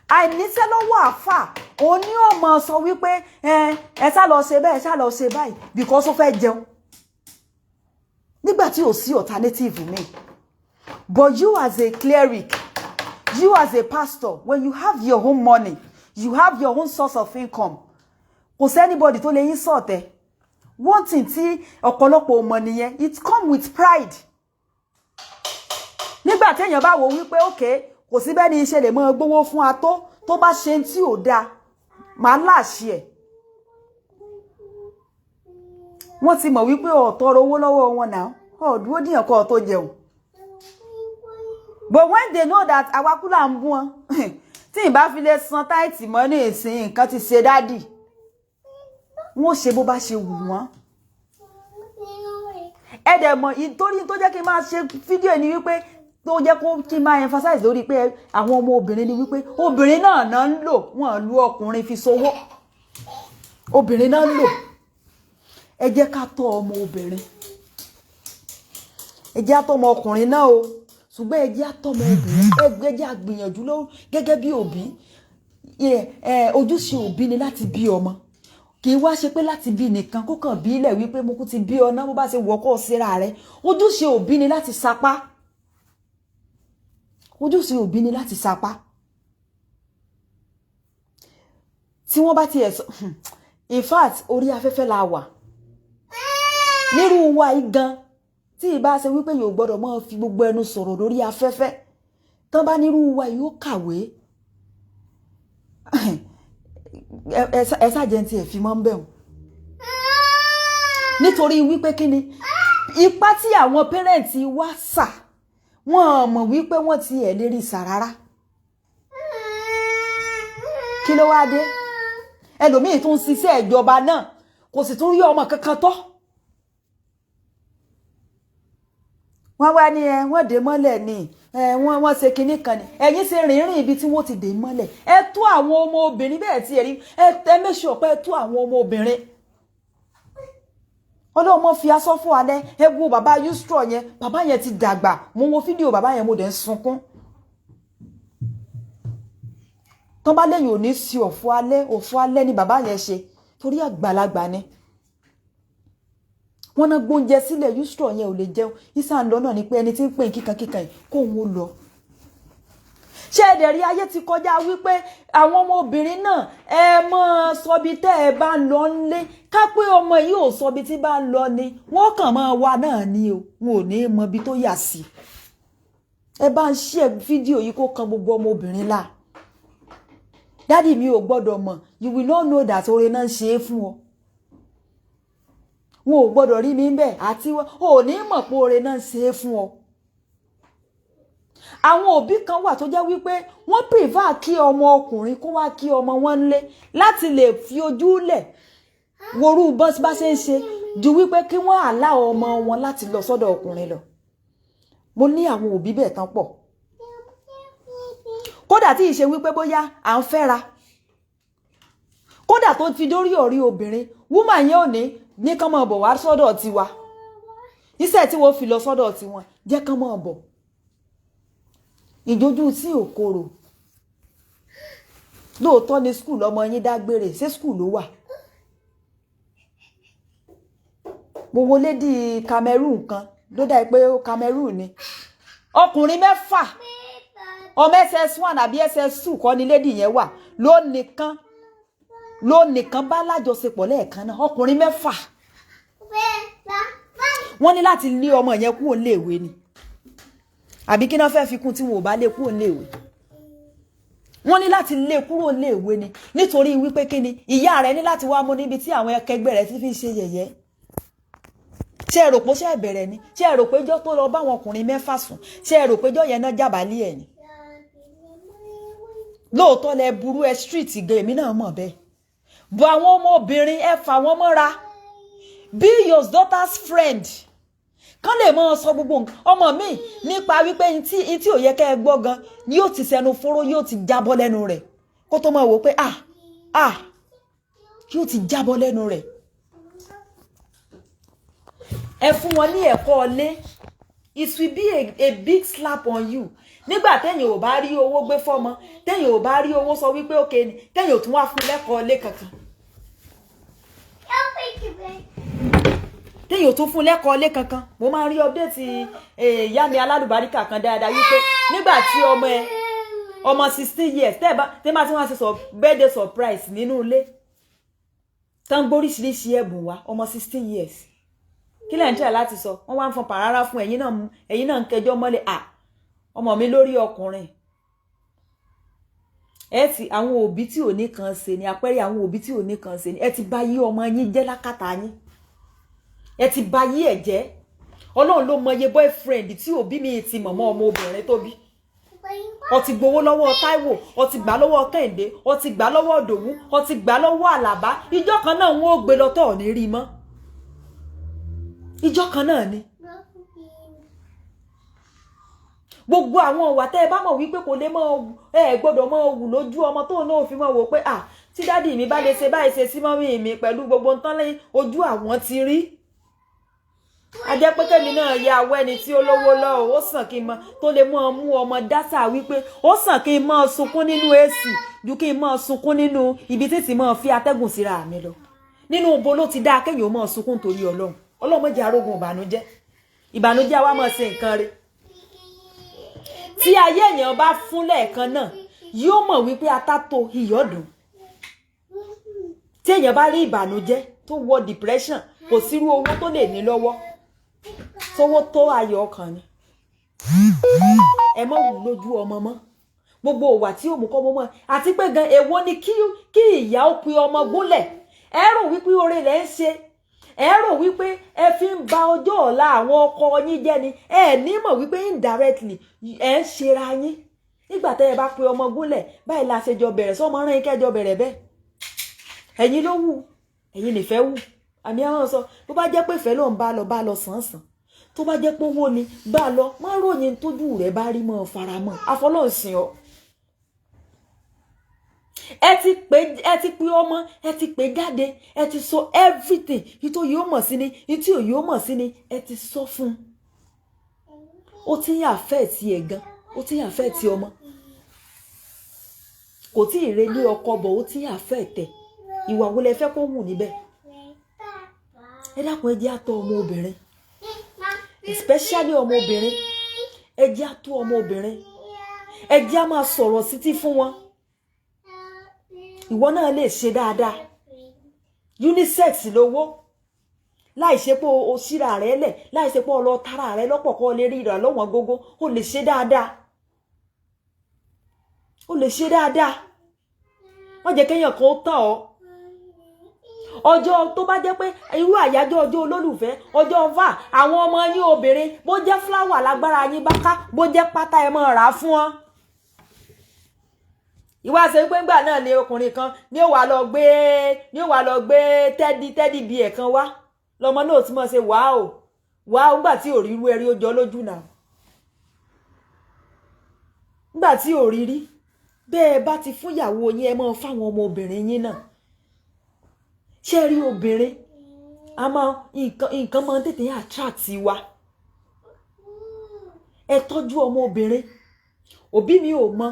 Àìníṣẹ́ lọ́wọ́ àfà oní ò mọ̀ sọ wípé ẹ sá lọ ṣe bẹ́ẹ̀, ẹ sá lọ ṣe báyìí, because ó fẹ́ jẹun nígbà tí ò sí alternative mi. But you as a cleric, you as a pastor, when you have your own money, you have your own source of income, kò sí anybody tó lè yín sọ̀tẹ̀. One thing tí ọ̀pọ̀lọpọ̀ ò mọ̀ nìyẹn, it come with pride. Nígbà téèyàn bá wò wípé okay, kò sí bẹ́ẹ̀ ni iṣẹ́ lè mọ gbowó fún ató, tó bá ṣe tí ò dáa, màá láṣẹ ẹ̀. Wọ́n ti mọ̀ wípé ò tọrọ owó lọ́wọ́ wọn náà, ò dúró díyàn kọ́ ọ tó jẹun. But when they know that àwa kú là ń bú wọn, tí ì bá fi lè san tithe mọ́ ní ìsìn, nǹkan ti ṣe daddy, wọ́n ṣe bó bá ṣe wù wọ́n. Ẹ dẹ̀ mọ̀ ìtorí tó jẹ́ kí n máa ṣe fídíò ni wípé tó jẹ́ kó kí n máa emphasize lórí pé àwọn ọmọ obìnrin ni wípé obìnrin náà náà ń lò, wọ́n lu ọkùnrin fi sowó, obìnrin náà ń lò. Ẹ jẹ́ ká tọ́ ọmọ obìnrin, ẹ jẹ́ á tọ́ ọmọ ọkùnrin náà o, ṣùgbọ́n ẹ jẹ́ á tọ́ ọmọ obìnrin. Ẹ jẹ́ á gbìyànjú gẹ́gẹ́ bí òbí. Ojúṣe òbí ni láti bí ọmọ. Kì í wá ṣe pé láti bí nìkan, kó kàn bí ilẹ̀ wípé mo kú ti bí ọ náà, bó bá ṣe wọ̀ kó síra rẹ̀. Ojúṣe òbí ni láti sapá, ojúṣe òbí ni láti sapá. Tí wọ́n bá tiẹ̀ sọ, in fact, orí afẹ́fẹ́ la wà nírú wa yìí gan. Tí ì bá ṣe wípé yóò gbọ́dọ̀ máa fi gbogbo ẹnu sọ̀rọ̀ lórí afẹ́fẹ́, tán bá nírú wa yóò kàwé, ẹ ṣàjẹ́ tí ẹ fi mọ́ ń bẹ̀ wọ́n. Nítorí wípé kí ni ipá tí àwọn parents wa sà, wọ́n mọ̀ wípé wọ́n ti ẹ̀ lérí sà rárá. Kí ló wá dé? Ẹlòmíì tún ń ṣiṣẹ́ ìjọba náà, kò sì tún rí ọmọ kankan tọ́. Wọ́n wá ní ẹ wọ́n dé mọ́lẹ̀ ni, ẹ wọ́n ṣe kinní kan ni. Ẹ̀yin ṣe rìnrìn ibi tí wọ́n ti dé mọ́lẹ̀. Ẹ tó àwọn ọmọ obìnrin bẹ́ẹ̀ tí ẹ rí, ẹ make sure pé ẹ tó àwọn ọmọ obìnrin. Ọlọ́run mọ́ fi aṣọ fún alẹ́. Ẹ wo bàbá Yusra yẹn, bàbá yẹn ti dàgbà. Mo wo fídíò bàbá yẹn, mo dẹ̀ ń sunkún. Tán bá lẹ́yìn ò ní sí òfò alẹ́, òfò alẹ́ ni bàbá yẹn ṣe, torí àgbàlagbà ni. Wọ́n ná gbóúnjẹ sílẹ̀, Yusra yẹn ò lè jẹun. Isa ń lọ náà ni pé ẹni tí ń pè ní kíkankíkan yìí kóun ó lọ. Ṣé ẹ̀dẹ̀ rí, ayé ti kọjá wípé àwọn ọmọbìnrin náà ẹ mọ́ sọbi tẹ́ ẹ bá ń lọ ńlé. Ká pé ọmọ yìí ò sọbi tí bá ń lọ ni, wọ́n kàn máa wá náà ni o, wọn ò ní mọ ibi tó yà sí. Ẹ bá ń ṣe fídíò yìí kó kan gbogbo ọmọbìnrin la. Daddy mi ò gbọ́dọ̀ mọ̀. You will not know that oore náà ń ṣe é fún ọ. Wọn ò gbọ́dọ̀ rí mi bẹ́ẹ̀, àti ò ní mọ̀ pé oore náà ń ṣe é fún ọ. Àwọn òbí kan wà tó jẹ́ wípé wọ́n prefer kí ọmọ ọkùnrin kó wá kí ọmọ wọn lé láti lè fi ojú lẹ̀ worú bọ́n bá ṣe ń ṣe, ju wípé kí wọ́n allow ọmọ wọn láti lọ sọ́dọ̀ ọkùnrin lọ. Mo ní àwọn òbí bẹ́ẹ̀ tán pọ̀. Kódà tí ì ṣe wípé bóyá à ń fẹ́ra, kódà tó fi dórí ọ̀rí obìnrin, woman yẹn ò ní kán máa bọ̀ wá sọ́dọ̀ tiwa. Iṣẹ́ tí wọ́n fi lọ sọ́dọ̀ tiwọn, jẹ́ kán máa bọ̀. Ìjójú tí ò korò. Lóòótọ́ ni school ọmọ yín dágbére, ṣé school ló wà? Mo wo lady Cameroon kan, ló dà pé Cameroon ni. Ọkùnrin mẹ́fà, ọmọ SS1 àbí SS2 kọ́ ni lady yẹn wà, ló nìkan bá lájọṣepọ̀ lẹ́ẹ̀kan náà, ọkùnrin mẹ́fà. Wọ́n ní láti lé ọmọ yẹn kúrò níléèwé ni. Àbí kí náà fẹ́ fi kún tí wọn ò bá lé kúrò níléèwé? Wọ́n ní láti lé kúrò níléèwé ni, nítorí wípé kí ni ìyá rẹ̀ ní láti wá mú níbi tí àwọn akẹgbẹ́ rẹ̀ ti fi ṣe yẹ̀yẹ́. Ṣé ẹ rò pé ṣé ẹ bẹ̀rẹ̀ ni? Ṣé ẹ rò pé ijọ́ tó lọ bá àwọn ọkùnrin mẹ́fà sùn? Ṣé ẹ rò pé ijọ́ yẹn náà jábàálẹ̀ ẹ̀ ni? Lóòótọ́ lẹ burú, ẹ street gan, èmi náà mọ̀ bẹ́ẹ̀. Bọ̀ àwọn ọmọbìnrin, ẹ fà wọ́n mọ́ra. Be your daughter's friend. Kán lè máa sọ gbogbo nǹkan. Ọmọ mi nípa wípé ntí ò yẹ kẹ́ ẹ gbọ́ gan yóò ti sẹnu fóró, yóò ti jábọ́ lẹ́nu rẹ̀. Kó tó máa wò pé ah ah, yóò ti jábọ́ lẹ́nu rẹ̀. Ẹ fún wọn ní ẹ̀kọ́ ilé. It will be a big slap on you. Nígbà téèyàn ò bá rí owó gbé fọ́mọ, téèyàn ò bá rí owó sọ wípé òkè ni, téèyàn ò tún wá fún lẹ́kọ̀ọ́ ilé kankan. Téèyàn ò tún fún lẹ́kọ̀ọ́ ilé kankan. Mo máa ń rí update ìyá mi alálùbáríkà kan dáadáa wípé nígbà tí ọmọ ẹ ọmọ 16 years tẹ́ bá tí wọ́n ṣe sọ birthday surprise nínú ilé, tán gbóríṣiríṣi ẹ̀bùn wá, ọmọ 16 years. Kí lẹ̀ ń tẹ̀ láti sọ? Wọ́n wá ń fọn pàrárá fún ẹ̀yin náà, ẹ̀yin náà ń kẹjọ́ mọ́lẹ̀. À, ọmọ mi lórí ọkùnrin. Ẹ ti àwọn òbí tí ò ní kan ṣe ni, àpẹẹrẹ àwọn òbí tí ò ní kan ṣe ni. Ẹ ti bà yí ọmọ yín jẹ́ lákàtà yín. Ẹ ti bà yí ẹ̀ jẹ́. Ọlọ́run ló mọye boyfriend tí òbí mi ti mọ̀mọ́ ọmọ obìnrin tó bí. Ó ti gbowó lọ́wọ́ Táíwò, ó ti gbà lọ́wọ́ Kẹ́hìndé, ó ti gbà lọ́wọ́ Ìdòwú, ó ti gbà lọ́wọ́ Àlàbá. Ìjọ́ kan náà wọ́n ó gbé lọ tọ̀ ní rí mọ́. Ìjọ́ kan náà ni. Gbogbo àwọn ìwà tẹ́ ẹ bá mọ̀ wípé kò lè mọ́ ẹ gbọ́dọ̀ mọ́ wù lójú ọmọ tó náà fi mọ́ wò pé à tí daddy mi bá lè ṣe báyìí ṣe sí mummy mi pẹ̀lú gbogbo nǹkan lẹ́yìn ojú àwọn ti rí. A jẹ́ pé kẹ́mi náà ya awọ́ ẹni tí ó lówó lọ́wọ́, ó sàn kí n mọ tó lè mọ́ mú ọmọ dásà wípé ó sàn kí n mọ́ sunkún nínú AC ju kí n mọ́ sunkún nínú ibi tí tí mọ́ fi atẹ́gùn síra mi lọ. Nínú ibo ló ti dáa kéèyàn ó mọ́ sunkún torí Ọlọ́run. Ọlọ́run má jẹ́ arógun ìbànújẹ́. Ìbànújẹ́ wa máa ṣe nǹkan re. Tí ayé èèyàn bá fún lẹ́ẹ̀kan náà, yóò mọ̀ wípé ata tó iyọ̀ dùn. Tí èèyàn bá rí ìbànújẹ́ tó wọ depression, kò sírú owó tó lè ní lọ́wọ́. Sówó tó ayọ̀ ọkàn ni. Ẹ mọ̀ wù lójú ọmọ mọ́. Gbogbo òwà tí ò mú kọ́ mọ́, àti pé gan, èwo ni kí ìyá ó pe ọmọ gúnlẹ̀? Ẹ rò wípé oore lẹ̀ ń ṣe, ẹ rò wípé ẹ fi ń ba ọjọ́ ọ̀la àwọn ọkọ yín jẹ́ ni. Ẹ ní mọ̀ wípé indirectly, ẹ ń ṣera yín. Nígbà tẹ́ ẹ bá pe ọmọ gúnlẹ̀ báyìí, la ṣe jọ bẹ̀rẹ̀ sọmọ rán yín kẹjọ bẹ̀rẹ̀ bẹ́ẹ̀. Ẹ̀yin ló wù, ẹ̀yin nìfẹ́ wù. Àmì àwọn sọ, bó bá jẹ́ pé ìfẹ́ ló ń bá lọ, bá lọ sàn-sàn. Tó bá jẹ́ pé owó ni, bá lọ. Má ròyìn tójú rẹ̀ bá rí mọ́, faramọ́ àfọlọ́sìn ọ. Ẹ ti pè ọmọ, ẹ ti pè jáde, ẹ ti sọ everything nítorí yóò mọ̀ sí ni, nítorí yóò mọ̀ sí ni, ẹ ti sọ fún un. Ó ti ń affect ẹ̀ gan, ó ti ń affect ọmọ. Kò tí ì relé ọkọ bọ̀, ó ti ń affect ẹ̀. Ìwà wo lẹ fẹ́ kó wù níbẹ̀? Ẹ dákun, ẹ jẹ́ àtọ́ ọmọ obìnrin, especially ọmọ obìnrin. Ẹ jẹ́ àtọ́ ọmọ obìnrin, ẹ jẹ́ á máa sọ̀rọ̀ títí fún wọn. Ìwọ náà lè ṣe dáadáa. Unisex lówó, láì ṣe pé o síra rẹ lẹ̀, láì ṣe pé o lọ tara rẹ lọ́pọ̀ kó o lè rí ìrà lọ́wọ́n gógó. O lè ṣe dáadáa, o lè ṣe dáadáa. Wọ́n jẹ́ kéèyàn kan ó tàn ọ́. Ọjọ́ tó bá jẹ́ pé irú àyájọ́ ọjọ́ olólùfẹ́, ọjọ́ va àwọn ọmọ yín obìnrin, bó jẹ́ flower lágbára yín bá ká, bó jẹ́ pátá, ẹ máa rà á fún wọn. Ìwà ṣe pé ńgbà náà ni ọkùnrin kan ní ó wà lọ gbé teddy bear kan wá, lọmọ náà tí mo ṣe wàá o wàá o. Ńgbà tí ò rí irú ẹrí, ó jọ lójú náà. Ńgbà tí ò rí rí bẹ́ẹ̀, bá ti fún ìyàwó yín, ẹ máa fáwọn ọmọ obìnrin yín náà. Ṣé rí obìnrin, a máa nǹkan máa ń tètè attract wa. Ẹ tọ́jú ọmọ obìnrin. Òbí mi ò mọ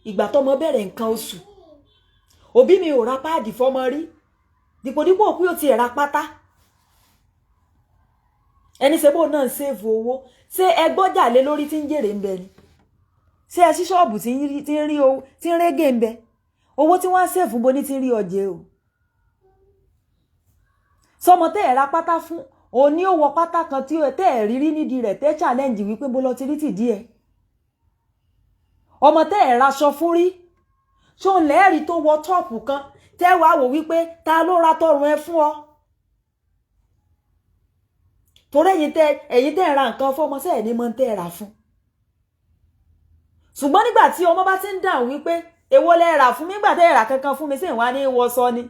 ìgbà tọmọ bẹ̀rẹ̀ nǹkan oṣù. Òbí mi ò ra pad fọmọ rí, dìpòdípò pé ó ti ra pátá. Ẹni ṣe bó náà ń save owó, ṣé ẹ gbọ́jà lé lórí tí ń jèrè ń bẹ ni? Ṣé ẹ sí ṣọ́ọ̀bù tí ń rí owó, tí ń régè ń bẹ? Owó tí wọ́n ń save bo ní tí ń rí ọjẹ́ o. Sọmọ tẹ́ ẹ̀ ra pátá fún, òní ó wọ pátá kan tí tẹ́ ẹ̀ rírí nídìí rẹ̀, tẹ́ challenge wípé bó lọ ti rí tìdí ẹ̀. Ọmọ tẹ́ ẹ̀ raṣọ fún rí, ṣó ń lẹ́ẹ̀rí tó wọ top kan, tẹ́ wàá wò wípé ta ló ra tọrùn ẹ fún ọ? Torí ẹ̀yin tẹ́ ra nǹkan fọmọ sẹ́ẹ̀ ní mọ́ tẹ́ ẹ rà fún. Ṣùgbọ́n nígbà tí ọmọ bá ti ń dáhùn wípé èwo lẹ rà fún mi, nígbà tẹ́ ẹ rà kankan fún mi, sí ìwà ní wọṣọ ni.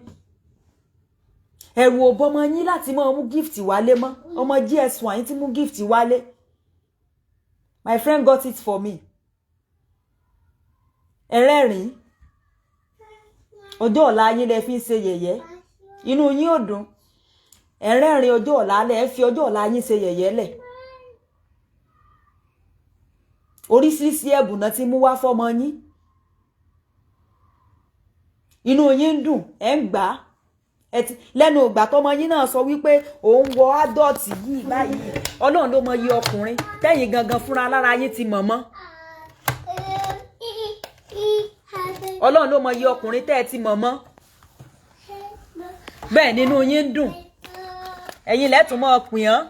Ẹ̀rù ò bọ́mọ yín láti máa mú gift wálé mọ́. Ọmọ JS1 yín ti mú gift wálé. "My friend got it for me." Ẹlẹ́rìn, ọjọ́ ọ̀la yín lẹ fi ń ṣe yẹ̀yẹ́. Inú yín ò dùn, ẹ̀rẹ́rìn. Ọjọ́ ọ̀la lẹ ń fi ọjọ́ ọ̀la yín ṣe yẹ̀yẹ́ lẹ̀. Oríṣiríṣi ẹ̀bùn náà ti mú wá fọ́mọ yín. Inú yín ń dùn, ẹ̀ ń gbà á. Ẹ ti lẹ́nu ìgbà tọmọ yín náà sọ wípé òun wọ adult yìí báyìí, Ọlọ́run ló mọ iye ọkùnrin tẹ́yìn gangan fúnra lára yín ti mọ̀ mọ́. Ọlọ́run ló mọ iye ọkùnrin tẹ́ ẹ ti mọ̀ mọ́. Bẹ́ẹ̀ nínú yín ń dùn, ẹ̀yin lẹ́tùn mọ́ pìyàn án.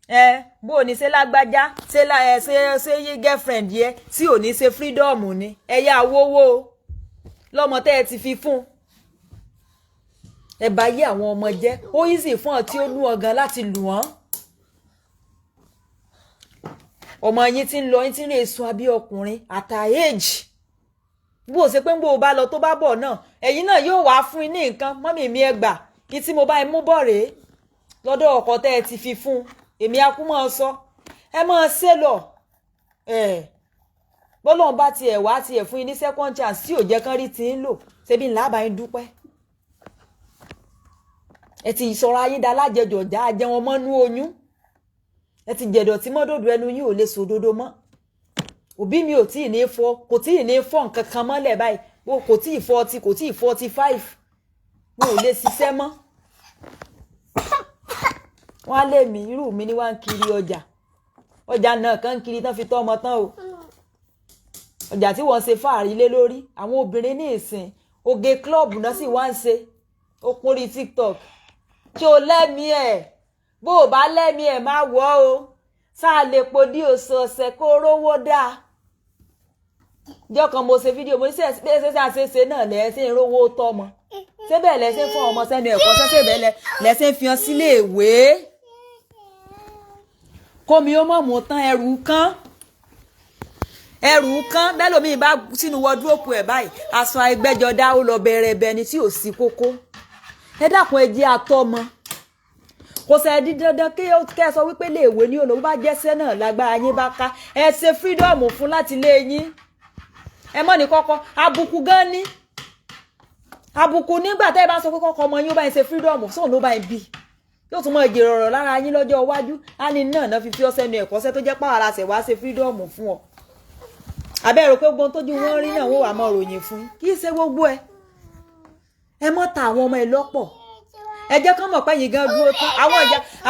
Ẹ bó o ní ṣe lágbájá, ṣe lá ẹ ṣe yí girlfriend yẹ tí ò ní ṣe freedom ni. Ẹ yá wówó lọ́mọ tẹ́ ẹ ti fi fún ẹ bá yé àwọn ọmọ jẹ́. Ó easy fún ọ tí ó lù ọ gan láti lù wọ́n. Ọmọ yín ti ń lọ, yín ti ń rè sun abí ọkùnrin at her age. Bó o ṣe pé ń bó o bá lọ, tó bá bọ̀ náà, ẹ̀yin náà yóò wá fún yín ní nǹkan. "Mummy mi, ẹ gbà kí tí mo bá ẹ mú bọ̀ rèé lọ́dọ̀ ọkọ tẹ́ ẹ ti fi fún èmi." Akú máa sọ, ẹ máa ṣe lọ. Ẹ bọ́lọ́run bá tiẹ̀ wá tiẹ̀ fún yín ní second chance tí ò jẹ́ kán rí ti ń lò, ṣebí ńlá bá yín dúpẹ́. Ẹ ti sọ̀rọ̀ ayé da alájẹjọ̀já ajẹun mọ́nú oyún. Ẹ ti jẹ̀dọ̀ tí mọ́dòdó, ẹnu yín ò lè sòdodo mọ́. Òbí mi ò tí ì ní fọ, kò tí ì ní fọ nǹkan kan mọ́lẹ̀ báyìí, kò tí ì 40, kò tí ì 45, wọn ò lè ṣiṣẹ́ mọ́. Wọ́n á lé mi, irú mi ní wá ń kiri ọjà. Ọjà náà kàn ń kiri tán fi tọ́ ọmọ tán o. Ọjà tí wọ́n ṣe fáàrí lé lórí àwọn obìnrin ní ìsìn, oge club náà sì wá ń ṣe. Ó kún orí TikTok tí o lẹ́mìí ẹ̀. Bó o bá lẹ́mìí ẹ̀, má wọ̀ o. Sáà lè po dí oṣù ọ̀sẹ̀ kó rówó dáa. Ìjọ kan mo ṣe fídíò, mo ní ṣe ṣe ṣe náà lẹ́ẹ̀ ṣe ń rówó tọ́mọ? Ṣé bẹ́ẹ̀ lẹ́ ṣe ń fún ọmọ sẹ́nu ẹ̀kọ́? Ṣé bẹ́ẹ̀ lẹ́ ṣe ń fi hàn sílé ìwé? Kómi ó mọ̀ mú tán, ẹrù kán, ẹrù kán. Bẹ́ẹ̀ lómi bá sínú wardrobe ẹ̀ báyìí, aṣọ ẹgbẹ́jọdá ó lọ bẹ̀rẹ̀ bẹni tí ò sí kókó. Ẹ dákun, ẹ jẹ́ àtọ́mọ. Kò sẹ́ di dandan kí kẹ́ ẹ sọ wípé léèwé ní ònà. Bó bá jẹ́sẹ́ náà lágbára yín bá ká, ẹ ṣe freedom fún láti lé yín. Ẹ mọ̀ ní kọ́kọ́ àbùkù gan ni, àbùkù nígbà tẹ́ ẹ bá sọ pé kọ́kọ́ ọmọ yín ó bá yín ṣe freedom sóun ló bá yín bí, yóò tún mọ ìjèrò ọ̀rọ̀ lára yín lọ́jọ́ iwájú. Á ní náà náà fi fi ọ́ sẹ́nu ẹ̀kọ́ṣẹ́ tó jẹ́ pàwọ́ aláṣẹ wá ṣe freedom fún ọ. Àbẹ́ rò pé gbogbo tójú wọn rí náà, wọ́n wà mọ́ ròyìn fún? Kì í ṣe gbogbo ẹ. Ẹ mọ́ ta àwọn ọmọ ẹ lọ́pọ̀. Ẹ jẹ́ kán mọ̀ pé yín gan dúró tán.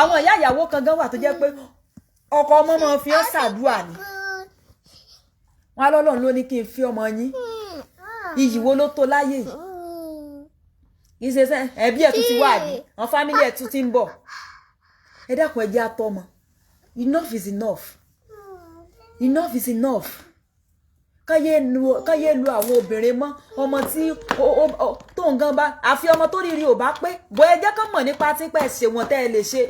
Àwọn ìyá ìyàwó kan gan wà tó jẹ́ pé ọkọ ọmọ máa fi ọ́ ṣàdúrà ni. Wọn á lọ́lọ́run ló ní kí n fi ọmọ yín. Iyì wo ló tó láyé yìí? Kì í ṣe sẹ́ ẹbí ẹ̀ tún ti wà ní àwọn family ẹ̀ tún ti ń bọ̀. Ẹ dákun, ẹ jẹ́ àtọ́mọ. Enough is enough, enough is enough. Káyé lu àwọn obìnrin mọ́ ọmọ tí tó nǹkan bá àfi ọmọ tó rírí ò bá pé bọ́. Ẹ jẹ́ kán mọ̀ nípa tí pẹ́ ṣe wọn tẹ́ ẹ lè ṣe,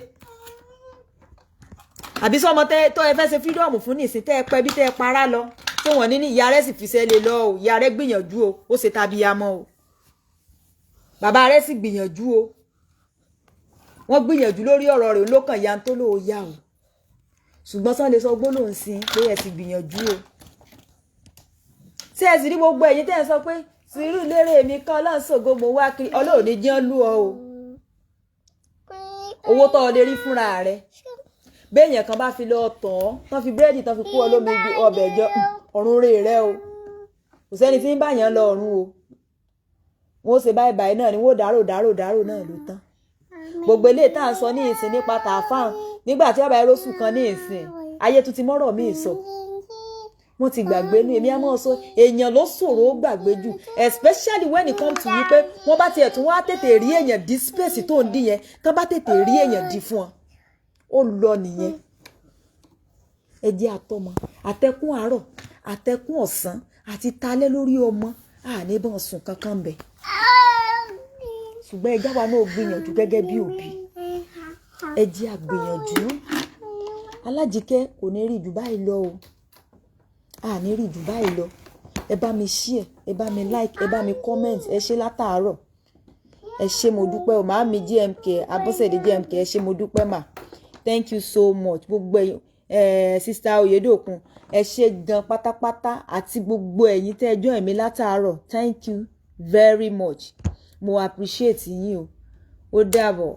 àbí sọmọ tẹ́ tó ẹ fẹ́ ṣe freedom fún nìsín, tẹ́ ẹ pẹ́ bí tẹ́ ẹ para lọ tí wọ́n ní ní ìyá rẹ̀ sì fi ṣẹ́ lé lọ o. Ìyá rẹ̀ gbìyànjú o, ó ṣe tàbíyamọ o. Bàbá rẹ̀ sì gbìyànjú o, wọ́n gbìyànjú lórí ọ̀rọ̀ rẹ̀ lókàn ya tó lóo yá o. Ṣùgbọ́n sọ́n lè sọ gbólóhùn sí pé ẹ sì gbìyànjú o? Tí ẹ sì rí gbogbo ẹ̀yin tẹ́ ẹ sọ pé sùúrù lérè mi kan, Ọlọ́run mo wá kiri, Ọlọ́run ní jẹ́ lú ọ o. Owó tó o lè rí fúnra rẹ̀, béèyàn kan bá fi lọ tàn án tán, fi búrẹ́dì tán fi kú ọ lómi ọbẹ̀ jọ, ọ̀run rè rẹ o. Kò sẹ́ni tí ń bá yàn lọ ọ̀run o. Wọ́n ó ṣe báyìí báyìí náà ni wọ́n ó dárò dárò dárò náà ló tán. Gbogbo eléyìí tá à ń sọ ní ìsìn nípa tààfáà, nígbà tí ọba erósù kan ní ìsìn, ayé tún ti mọ́rọ̀ míì sọ, wọ́n ti gbàgbé nú. Èmi á mọ̀ sọ, èèyàn ló ṣòro ó gbàgbé jù, especially when it come to wípé wọ́n bá tiẹ̀ tún wá tètè rí èèyàn dí space tó ń dí yẹn, tán bá tètè rí èèyàn dí fún ọ, ó lọ nìyẹn. Ẹ jẹ́ àtọmọ, àtẹkùn àárọ̀, àtẹkùn ọ̀sán àti talẹ́ lórí ọmọ, àní bọ́n sùn kankan bẹ̀. Ṣùgbọ́n ẹ jáwa náà gbìyànjú gẹ́gẹ́ bí òbí. Ẹ jẹ́ àgbìyànjú. Alájíkẹ́ kò ní rí jù báyìí lọ o, àní rí jù báyìí lọ. Ẹ bá mi share, ẹ bá mi like, ẹ bá mi comment. Ẹ ṣé látàárọ̀, ẹ ṣé, mo dúpẹ́ o. Màámi GMK, Abọ́sẹ̀dé GMK, ẹ ṣé, mo dúpẹ́ mà. Thank you so much. Gbogbo ẹ̀yin sister Oyèdòkun, ẹ ṣé gan pátápátá, àti gbogbo ẹ̀yin tẹ́ ẹ join mi látàárọ̀. Thank you very much, mo appreciate yín o. Ó dàbọ̀.